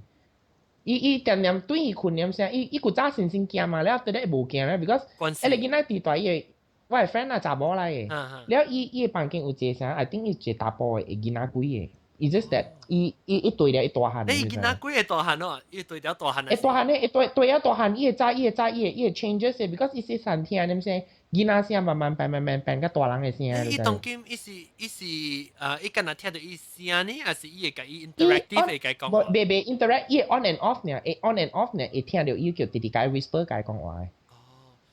伊伊恬恬對伊睏念啥，伊伊古早先先驚嘛，了後咧無驚咧，because 彼个囡仔佇蹛伊的，我的 friend 啊查某來的，了伊伊的房間有一個啥，I think 伊一個查埔的囡仔鬼的，伊 just that 伊伊伊對了伊大漢。你囡仔鬼會大漢哦，伊對了大漢。會大漢咧，會對對了大漢，伊會知伊會知伊會伊會 changes 的，because 伊細漢聽念聲囡仔聲慢慢變慢慢變甲大人的聲。伊當今伊是伊是伊敢若聽著伊聲呢，還是伊會共伊 interactive 會共伊講話？袂袂 interact，伊會 on and off 爾，會 on and off 爾，會聽著伊叫直直共伊 whisper 共伊講話。哦，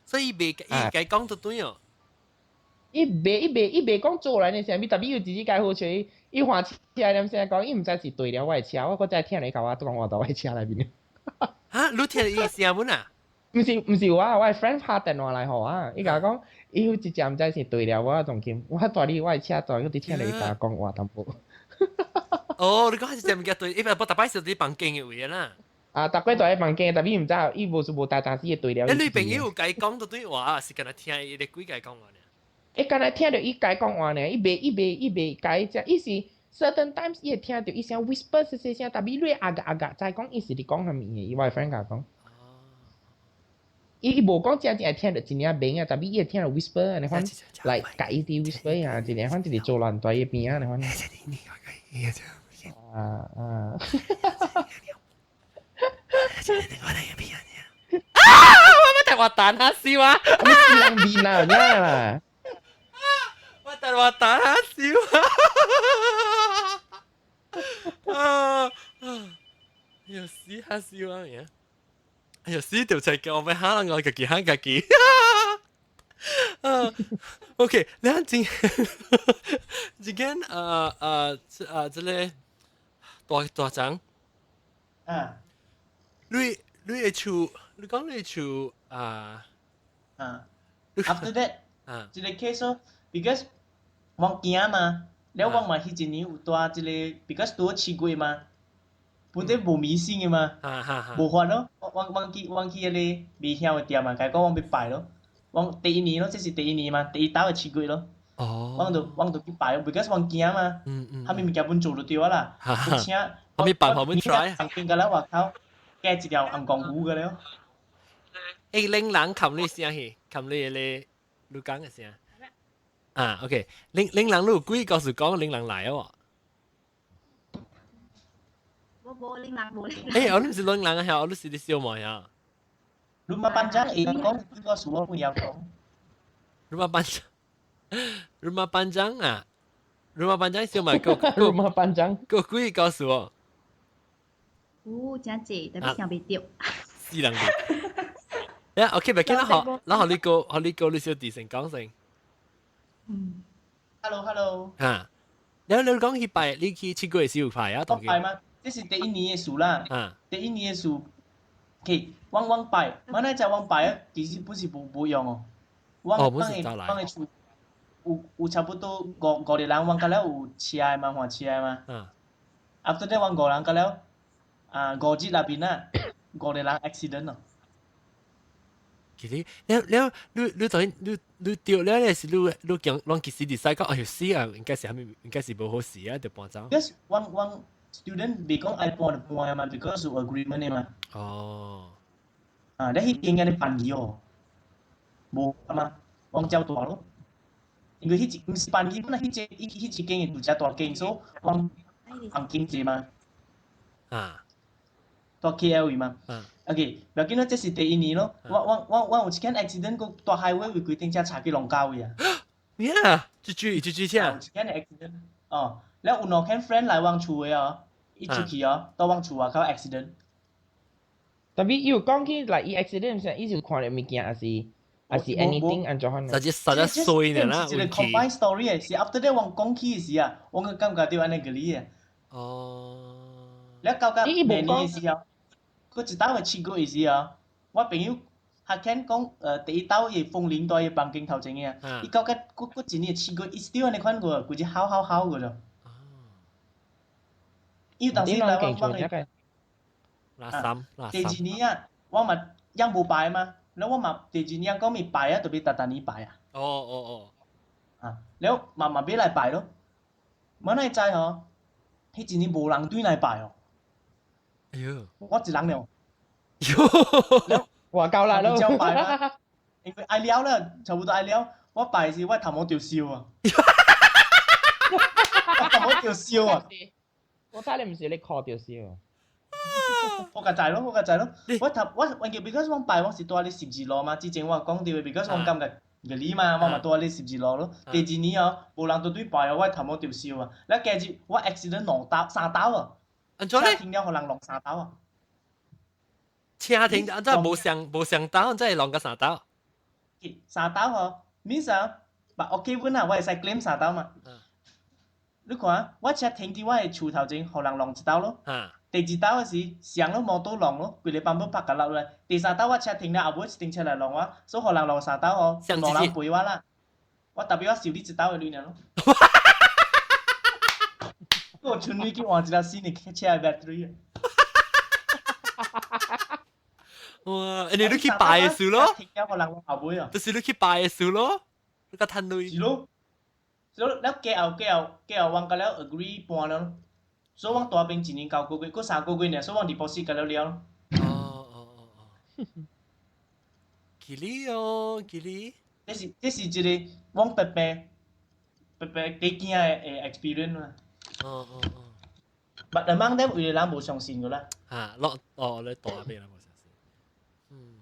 所以伊袂伊共伊講就對哦。伊袂伊袂伊袂講做人的聲，特別伊有直直共好笑，伊換車念聲講，伊毋知是對了我的車，我閣再聽伊共我講話佇我的車內面。哈，你聽伊聲本啊？毋是毋是我，我的 friend 拍電話來予我，伊共我講，伊有一隻毋知是對了我當今，我蹛佇我的車蹛，閣佇聽著伊共我講話淡薄。哦，你講是隻物件對，伊無逐擺是佇房間的位啦。啊，逐擺蹛佇房間，特別毋知伊無是無代當時會對了。欸，你朋友有共伊講到對話，是敢若聽伊个鬼共伊講話爾？伊敢若聽著伊共伊講話爾，伊袂伊袂伊袂共伊食，伊是 certain times 伊會聽著伊聲 whisper 細細聲，特別你阿個阿個，知講伊是佇講啥物的，伊我的 friend 共我講。伊伊無講真正會聽著真正明啊，特別伊會聽著 whisper 按呢款，來共伊佇 whisper 啊，一個款直直做亂蹛伊邊仔按呢款。啊啊！啊！我欲提我彈下笑啊！我人面啊，啦！我提我彈下笑啊！啊！又死下笑啊！呀！哎呀，死條仔叫我欲嚇我家己嚇家己。啊，OK，咱今今天這个大大張，你你的厝，你講你的厝啊？啊，after that，這个 case 咯，because 我驚嘛，了我嘛彼一年有蹛這个，because 拄好七月嘛，本底無迷信的嘛，無法咯。我去彼个未曉的店嘛，共伊講我欲拜咯。我第一年咯，這是第一年嘛，第一兜的七月咯。我就去拜，because 我驚嘛。啥物物件本做就對啦。請。啥物辦法本 try？房間個了外口，加一條紅光魚個了。欸，恁人冚你聲去，冚你個你講的聲。啊，OK，恁人你有幾個是講恁人來哦？無無恁人無恁。欸，我毋是恁人啊，我是你小妹啊。 Rumah panjang 會講幾個數我不曉講。 Rumah panjang，rumah panjang 啊，rumah panjang 小妹個 rumah panjang 個幾個數哦？有真濟，但是想袂著。死人嘅。呀，OK，袂緊啦，好，然後你個，你個你小弟先講先。嗯。 Hello，Hello。嚇，你講去拜，你去七月時有拜啊？我拜嗎？這是第一年的事啦。第一年的事。OK，我拜，我那只我拜啊，其實本是無用哦。我放個厝有差不多五個人，我甲了有車的嘛，換車的嘛。After that，我五人甲了啊五日內邊啊，五個人 accident 咯。其實，你等於你掉了咧是你講，攏其實佇使講，哎喲死啊，應該是啥物，應該是無好事啊，就搬走。 Yes，我 student 袂講愛搬就搬嘛，because 有 agreement 的嘛。哦。啊，你彼間按呢辦去哦，無嘛，往較大咯。因為彼一毋是辦去，本來彼一間的就遮大間，所以往房間濟嘛。蹛 KL 位嘛。OK，不要緊咯，這是第一年咯。我有一間 accident，閣蹛 highway 為規定車插去龍溝位啊。咩啊？這句這句車。有一間 accident，哦，了有兩間 friend 來阮厝的哦，伊出去哦，到阮厝外口 accident。 Tapi 伊有講起來，伊 accident 時，伊是有看著物件，還是 anything 按怎款？實際衰呢啦，一個 combine story 的，是 after that 我講起的時啊，我個感覺著按呢個理啊。了到明年的時候，閣一兜的七月的時候，我朋友他聽講，第一兜伊風鈴蹛伊房間頭前的啊，伊到甲閣一年七月，伊 still 按呢款過，規日嚎嚎嚎過了。伊當時來我的。垃圾，第二年啊，我嘛樣無拜嘛，了我嘛第二年講咪拜啊，就欲逐逐年拜啊。啊，了嘛嘛欲來拜咯，我哪會知吼？彼一年無人對來拜哦。哎喲！我一人了。喲！哇夠啦咯。照拜嘛，因為愛了啦，差不多愛了。我拜時我頭毛著燒啊！我頭毛著燒啊！我睇你毋是你靠著燒。我較知咯，我較知咯。我頭我我記，because 我拜我是蹛咧十字路嘛，之前我講著的，because 我感覺個理嘛，我嘛蹛咧十字路咯。第二年哦，無人都對拜哦，我頭毛著燒啊。了加入我 accident 兩刀三刀啊！按怎咧？車停了，予人弄三刀啊！車停，按怎無相刀，怎會弄個三刀？三刀吼，means 啊，but OK 阮啊，我會使 claim 三刀嘛。你看，我車停佇我的厝頭前，予人弄一刀咯。第二刀的時，上咯摩托弄咯，規個板本拍甲落來。第三刀我車停了後尾一頂車來弄我，所以予人弄三刀吼，無人賠我啦。我特別我收你一刀的錢爾咯。我剩鐳去換一粒新的車的 battery。哇！你去拜的時咯？停了，予人後尾啊。就是你去拜的時咯，你較趁鐳。是咯，是咯，了過後過後過後，阮甲了 agree 搬了。所以阮蹛邊一年九個月，閣三個月爾，所以阮 deposit 甲了了。哦。吉利哦，吉利。這是一個阮白白白白幾驚的 experience 嘛。But among them 有個人無相信個啦。啊，落哦，你蹛邊人無相信。嗯。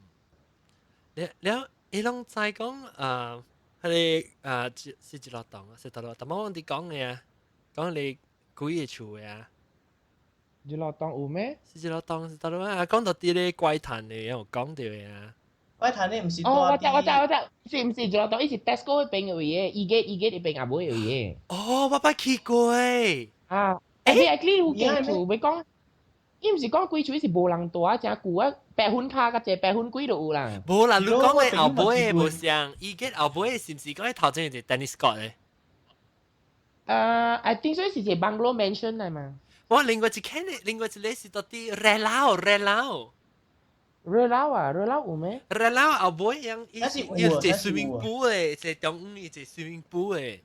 了了，伊攏知講啊，彼個啊，是一落檔啊，是倒落，但我佇講的啊，講你幾個厝的啊。一落檔有咩？是一落檔是倒落啊，講到佇咧怪談的，有講著的啊。怪談的毋是。哦，我知我知我知，是毋是一落檔？伊是 Tesco 彼邊有的，伊個伊個彼邊也無有的。哦，我捌去過。啊，欸，actually 有間厝，欲講，伊毋是講規厝是無人蹛啊，誠舊啊，白粉跤較濟，白粉鬼都有啦。無啦，你講的後尾的無像，伊個後尾是毋是講頭前有一個 tennis court 的？I think 所以是一個 bungalow mansion 來嘛。我另外一間咧，另外一個是到底熱鬧熱鬧。熱鬧啊，熱鬧有咩？熱鬧後尾樣，伊伊一個 swimming pool 的，一個中午一個 swimming pool 的。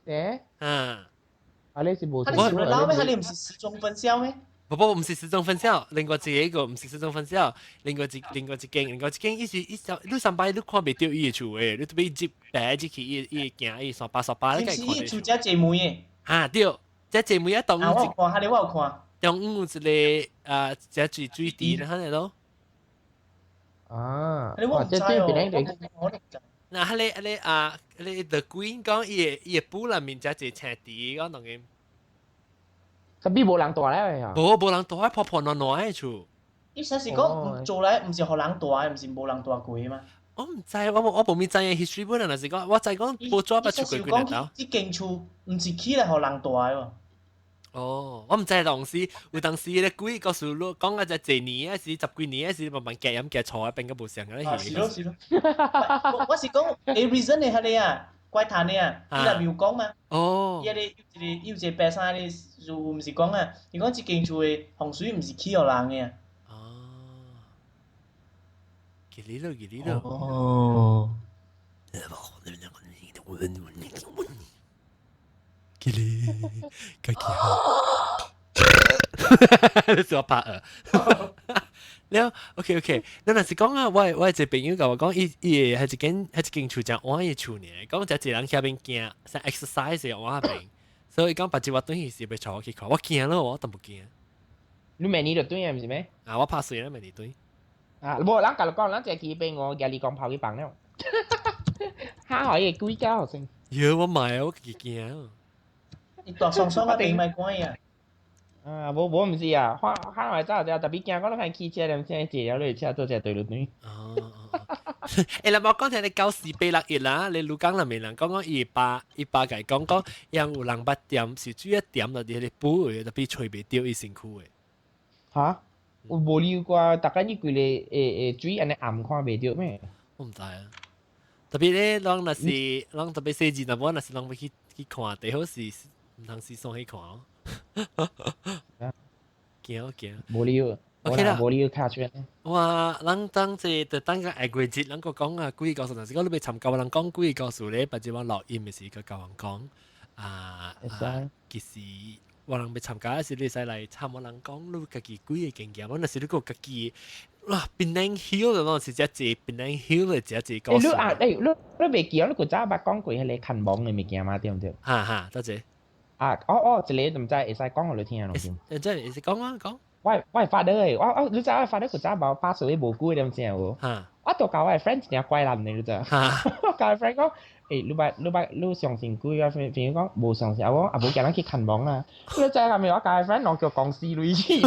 誒？啊！啊，你是無？啊，你是熱鬧咩？你毋是時鐘分銷咩？不不，毋是時鐘分銷，另外一個毋是時鐘分銷，另外一間，另外一間，伊是伊就你上擺你看袂著伊的厝的，你特別入白入去伊伊行伊三百三百，你是伊厝遮濟門的。啊對，遮濟門一當。啊，我有看，哈你我有看。中午有一個啊，遮水水池，你看咯。啊，你我毋知哦，我那彼个彼个啊，彼個 The Queen 講伊個布內面遮濟青池，講當然。特別無人住咧啊！無無人住，破破爛爛的厝。伊實是講做來毋是予人住，毋是無人住過嗎？我毋知，我無咪知影 history 本來是講，我知講報紙捌出過幾年。這間厝毋是起來予人住的喎。哦，我毋知當時有當時咧鬼故事你講啊，就一年啊是十幾年啊是慢慢夾飲夾錯啊，變個無相個啊，是咯是咯。我是講，誒 reason 的彼个啊，怪談的啊，伊內面有講嘛？哦。伊彼個有一個白衫的，就毋是講啊，伊講這間厝的風水毋是起予人的啊。哦。記哩咯，記哩咯。哦。記哩，家己好。你是我拍啊？了，OK OK，咱若是講啊，我一個朋友共我講，伊伊會係一間係一間厝真晏的厝呢，講就一個人遐邊行，像 exercise 的晏邊，所以講別日我轉去時欲帶我去看，我驚咯，我都無驚。你明年就轉啊，毋是咩？啊，我拍水啦，明年轉。啊，無，咱共你講，咱這期俾我壓力講跑去放了。哈海嘅鬼叫好先。喲，我買啊，我家己驚。伊大雙雙啊，邊賣關啊。啊，無無毋是啊，看看來走者，特別驚講你看汽車連車坐了你車做隻對路對。哦。欸，你無講聽你94、8、6、1啦，你鷺港內面人講講伊爸共伊講講，樣有人捌掂是主要掂落佇彼個布的，特別揣袂著伊身軀的。哈？有無理過，逐家你規個會會水按呢暗看袂著咩？我毋知啊。特別咧，人若是人特別細字，若無若是人欲去去看，最好是毋通時送去看哦。驚驚。無理由。 OK 啦，無理由卡圈。哇！咱當這就等個下過節，咱閣講啊，鬼故事，若是講你欲參加人講鬼故事咧，別只我錄音的時，閣共人講啊。其實我人欲參加時，你會使來參我人講你家己鬼的經驗。我若是你閣家己哇，Penang Hill 的攏是遮濟 Penang Hill 的遮濟故事。你啊，欸，你袂記你古早捌講過彼個牽亡的物件嗎？對毋對？哈哈，多謝。啊，哦哦，一個毋知會使講予你聽咯。欸，真會使講啊，講。我 father 的，我你知我 father 古早無 pass away 無久點正無？我都共我 friend 真怪男的，你知？我共我 friend 講，欸，你捌你捌你相信鬼啊？朋友講無相信，啊我啊無叫人去牽亡啊。你知係咪？我共我 friend 攏叫公司類去。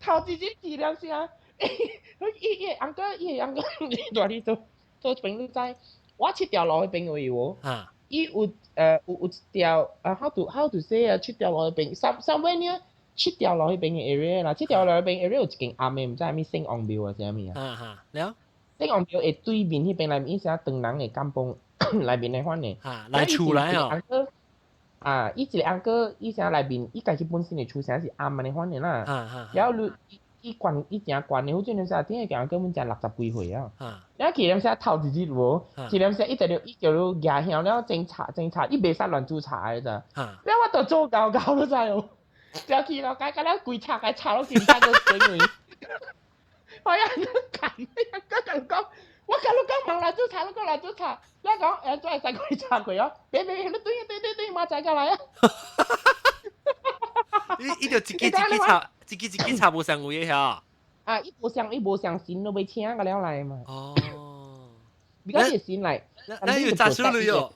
頭一日去了聲，伊伊 uncle 伊 uncle 蹛佇做做朋友知，我七條路彼邊位無？伊有有有一條啊，how to say 啊？七條路彼邊，somewhere near 七條路彼邊的 area 啦，七條路彼邊 area 有一間暗的，毋知啥物聖王廟啊，啥物啊？啊哈，了。聖王廟的對面彼邊內面，伊是唐人的甘榜內面的款的。啊，來厝來哦。啊，伊一個 uncle，伊啥內面，伊家己本身的厝啥是暗的款的啦。了你伊懸伊誠懸的，好似你啥，頂個 uncle 阮才六十幾歲啊。了去點啥頭一日無，去點啥伊就伊叫你舉香了斟茶斟茶，伊袂使亂煮茶的咋。了我就做𠢕𠢕你知無？了去了，改改了規茶改茶攏警察都整位。我呀，你講，你講講，我共你講，忙來煮茶，你講來煮茶，你講，欸，做會使規茶過哦？別別別，你對對對對，馬仔過來啊！伊伊就一支一支插，一支一支插無相位的遐。啊，伊無相，伊無相信，都欲請個了來嘛。哦。比較熱心來。那有炸輸了喲，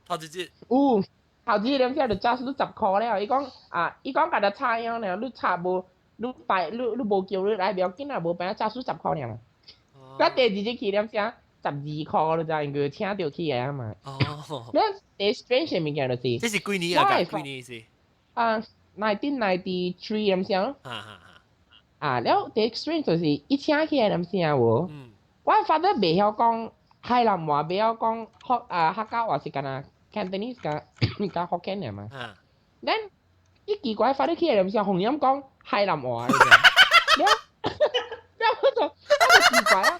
頭一日。有，頭一日兩只就炸輸十箍了。伊講啊，伊講共你插秧了，你插無，你擺你你無叫你來，不要緊啊，無辦法炸輸十箍爾。我第二日去兩只12箍，你知影佢請著去的嘛。哦。那第 strange 物件就是。這是幾年啊？幾年是？啊，1993咁樣。啊啊啊！了第 strange 就是伊請起來兩聲無。我 father 袂曉講海南話，袂曉講客啊客家話是敢若 Cantonese 加加福建嘅嘛。Then 伊奇怪發啲起來，唔是紅音講海南話嚟嘅。了了我就奇怪啊！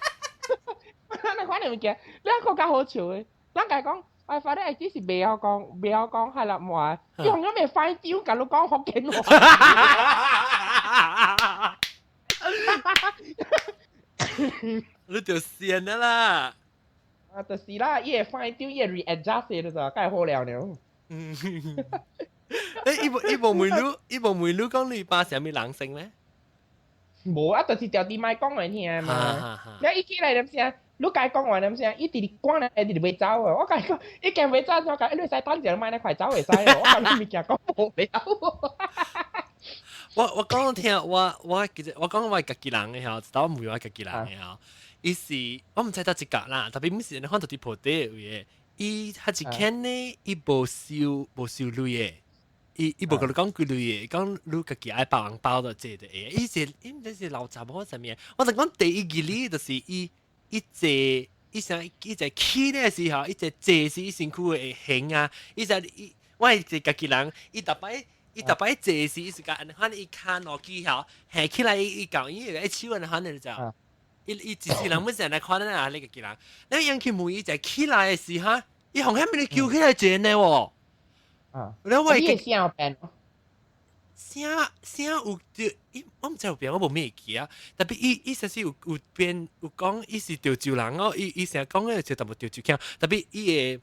你看你物件，兩個較好笑嘅，咱家講，我發啲只是袂曉講，袂曉講海南話，伊紅音會翻丟，共你講福建話。你就線啦！啊，就是啦，伊會翻丟，伊會 readjust 的就蓋好了了。嗯，誒，伊無問你，伊無問你講你爸啥物人性咧？無啊，就是條啲麥講來聽嘛。你一起來點聲？你家講話點聲？伊直直趕來，直直袂走啊！我共伊講，伊驚袂走，我講你會使等陣莫來快走會使哦。我講你物件講無了。我講聽，我其實我講我係家己人的吼，一道問我家己人的吼，伊是我毋知佗一角啦，特別毋是你看到佇鋪底位的，伊較一間呢，伊無收鐳的，伊無共你講幾鐳的，講你家己愛包紅包就這就會。伊是伊毋知是老雜某啥物，我就講第一義理就是伊伊坐伊啥伊坐起的時候，伊坐坐時伊身軀會形啊，伊就伊我係一家己人，伊逐擺。伊逐擺坐時，伊是共按呢款，伊跤落去吼，下起來伊伊講伊會手按呢款的就，伊伊一世人本是按呢款啊，你家己人，你用去問伊坐起來的時哈，伊紅遐物揪起來坐呢喎。啊，你我伊聲有變？聲聲有著，伊我毋知有變，我無咩會記啊。特別伊伊實是有有變有講，伊是潮州人哦，伊伊成日講的就淡薄潮州腔，特別伊會。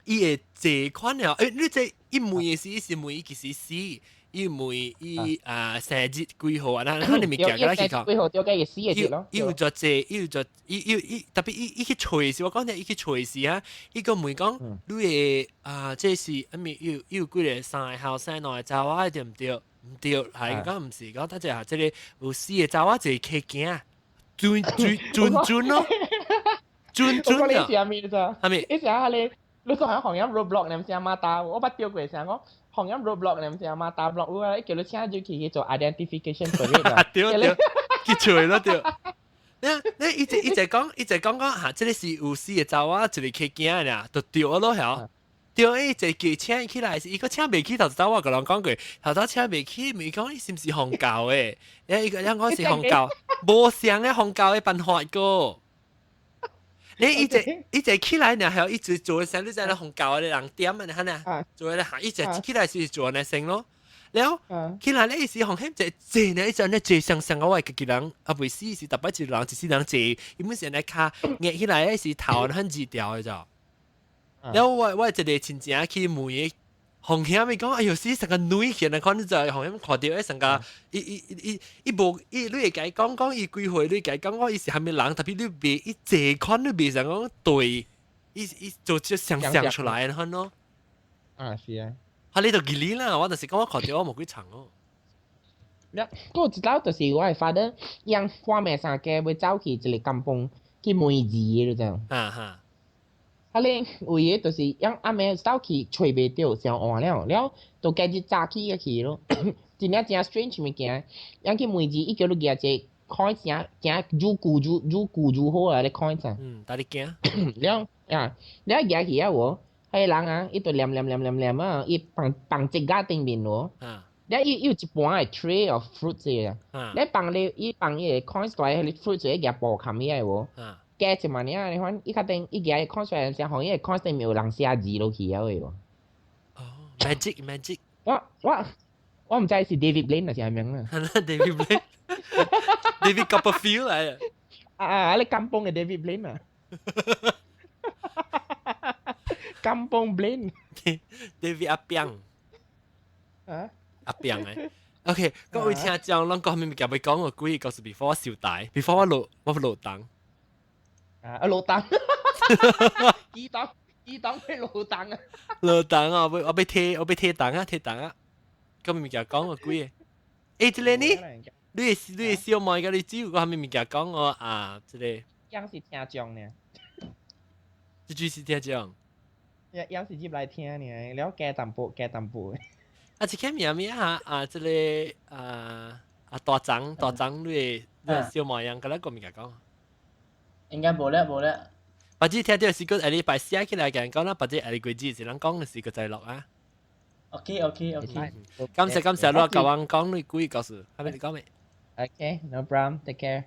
伊會坐款了，欸，你這伊問的時，伊是問伊幾時死，伊問伊啊生日幾號啊？咱咱物件佮咱去講。幾號對個伊死的日咯。伊有做這，伊有做，伊伊伊特別伊伊去揣時，我講聽伊去揣時啊，伊閣問講，你的啊，這是啥物？有有幾个三个後生兩個查某對毋對？毋對，係講毋是，講等陣下這个有四个查某一个客囝，準準準準咯，準準啊！我講你是啥物咋？啥物？伊是啊，你。你講喺行業 roadblock 你毋是阿媽打，我捌钓過聲講行業 roadblock 你毋是阿媽打 block，我叫你請就去去做 identification parade 啊！對對，去揣咯對。你你一直一直講一直講講嚇，這个是有四个查某，一个客囝爾，就對咯曉。對，伊一叫請起來是，伊閣請袂起，頭拄我共人講過，頭拄請袂起，咪講伊是毋是紅教的？伊個人講是紅教，無相的紅教的辦法個。你一直一直起來，然後一直做聲，你知影紅教的人點啊？你看啊，做咧行，一直起來是做呢聲咯。了起來咧，伊是紅險坐坐呢，一陣咧坐上上個我家己人啊，袂死是特別一人一世人坐，伊本身咧跤壓起來咧是頭很熱掉的咋。了我我一個親戚去問伊。紅險伊講，哎喲，死成個女去，你看你就紅險看著，成個伊伊伊伊無伊，你會共伊講講伊幾歲，你會共伊講講伊是啥物人，特別你袂伊這款你袂想講對，伊伊做就想像出來的款咯。啊，是啊。啊，你就記哩啦，我就是講我看著我無幾長哦。了，閣有一擺就是我的 father 用看命三家欲走去一个甘榜去問字的，就這樣。啊哈。啊咧，有的就是用暗暝走去揣袂著，上晚了，了就家己早起去咯。真正真 strange 物件，用去問字，伊叫你舉一个 coin，誠誠愈舊愈愈舊愈好啊！咧 coin 啊。嗯，帶你行。了啊，了舉起啊無，彼個人啊，伊就念念念念念啊，伊放放一格頂面無。啊。了伊伊有一盤的 tray of fruits 啊。了放咧，伊放伊个 coin 在彼个 fruits 个舉布冚起來無。啊。加一萬爾，你看伊較頂伊舉個 coin 出來，時候，伊个 coin 頂面有人寫字落去啊個無。哦，magic magic。我我我毋知是 David Blaine 還是啥物啊。 David Blaine，David Copperfield 來。啊啊！你甘榜的 David Blaine 啊。甘榜 Blaine。 David 阿炳。啊？阿炳誒。OK，各位聽眾，攏講啥物物件欲講個鬼故事，before 我收台，before 我落我落檔。啊！落檔。幾檔幾檔欲落檔啊？落檔啊！我欲提我欲提檔啊！提檔啊！咁物件講個鬼個？欸，這个呢？你的小妹佮你姊有講啥物物件講我啊？這个。樣是聽眾呢。這句是聽眾。樣是入來聽呢，了加淡薄加淡薄。啊，這個名咩啊？啊，這个啊啊大張大張，你的小妹樣佮咱講物件講。應該無咧無咧。別子聽到是個下禮拜寫起來嘅人講啦，別子下禮季子是人講嘅是個在落啊。 OK。感謝感謝，你甲我講你幾個故事，係咪你講咩？ OK，no problem，take care。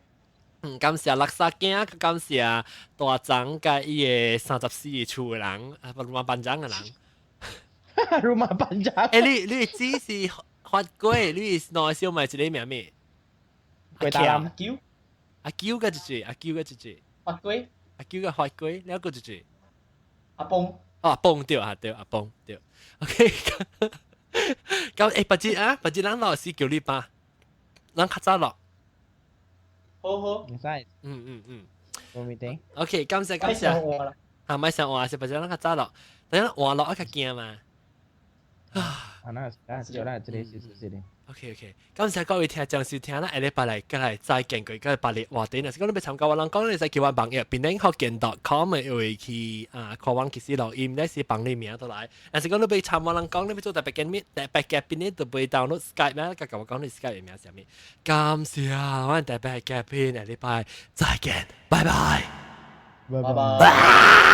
嗯，感謝垃圾囝，感謝大張佮伊个34個厝的人，啊，rumah panjang 的人。 Rumah panjang。欸，你只是發過，你是兩個小妹一個名咩？過大阿嬌，阿嬌個一隻，阿嬌個一隻。發過。阿嬌個發過，兩個一隻。阿崩。哦，阿崩對啊，對，阿崩對。OK，咁欸，別子啊，別子咱老師叫你爸，咱較早落。好好。唔使。冇問題。 OK，感謝感謝。啊，咪上話是別子咱較早落，等下換落我較驚嘛。啊，那啊，少啦，這裡是是的。 OK，感謝各位聽眾收聽啦，下禮拜來過來再見過，過來別日話題，若是講你欲參加我人講，你使叫我網頁，變頂福建 .com 的會去啊，看阮其實錄音，你是幫你名都來。若是講你欲參我人講，你欲做特別見面，特別嘉賓，你就袂 download Skype 咩？佮我講你 Skype 的名啥物？感謝我特別嘉賓，下禮拜再見，拜拜，拜拜拜。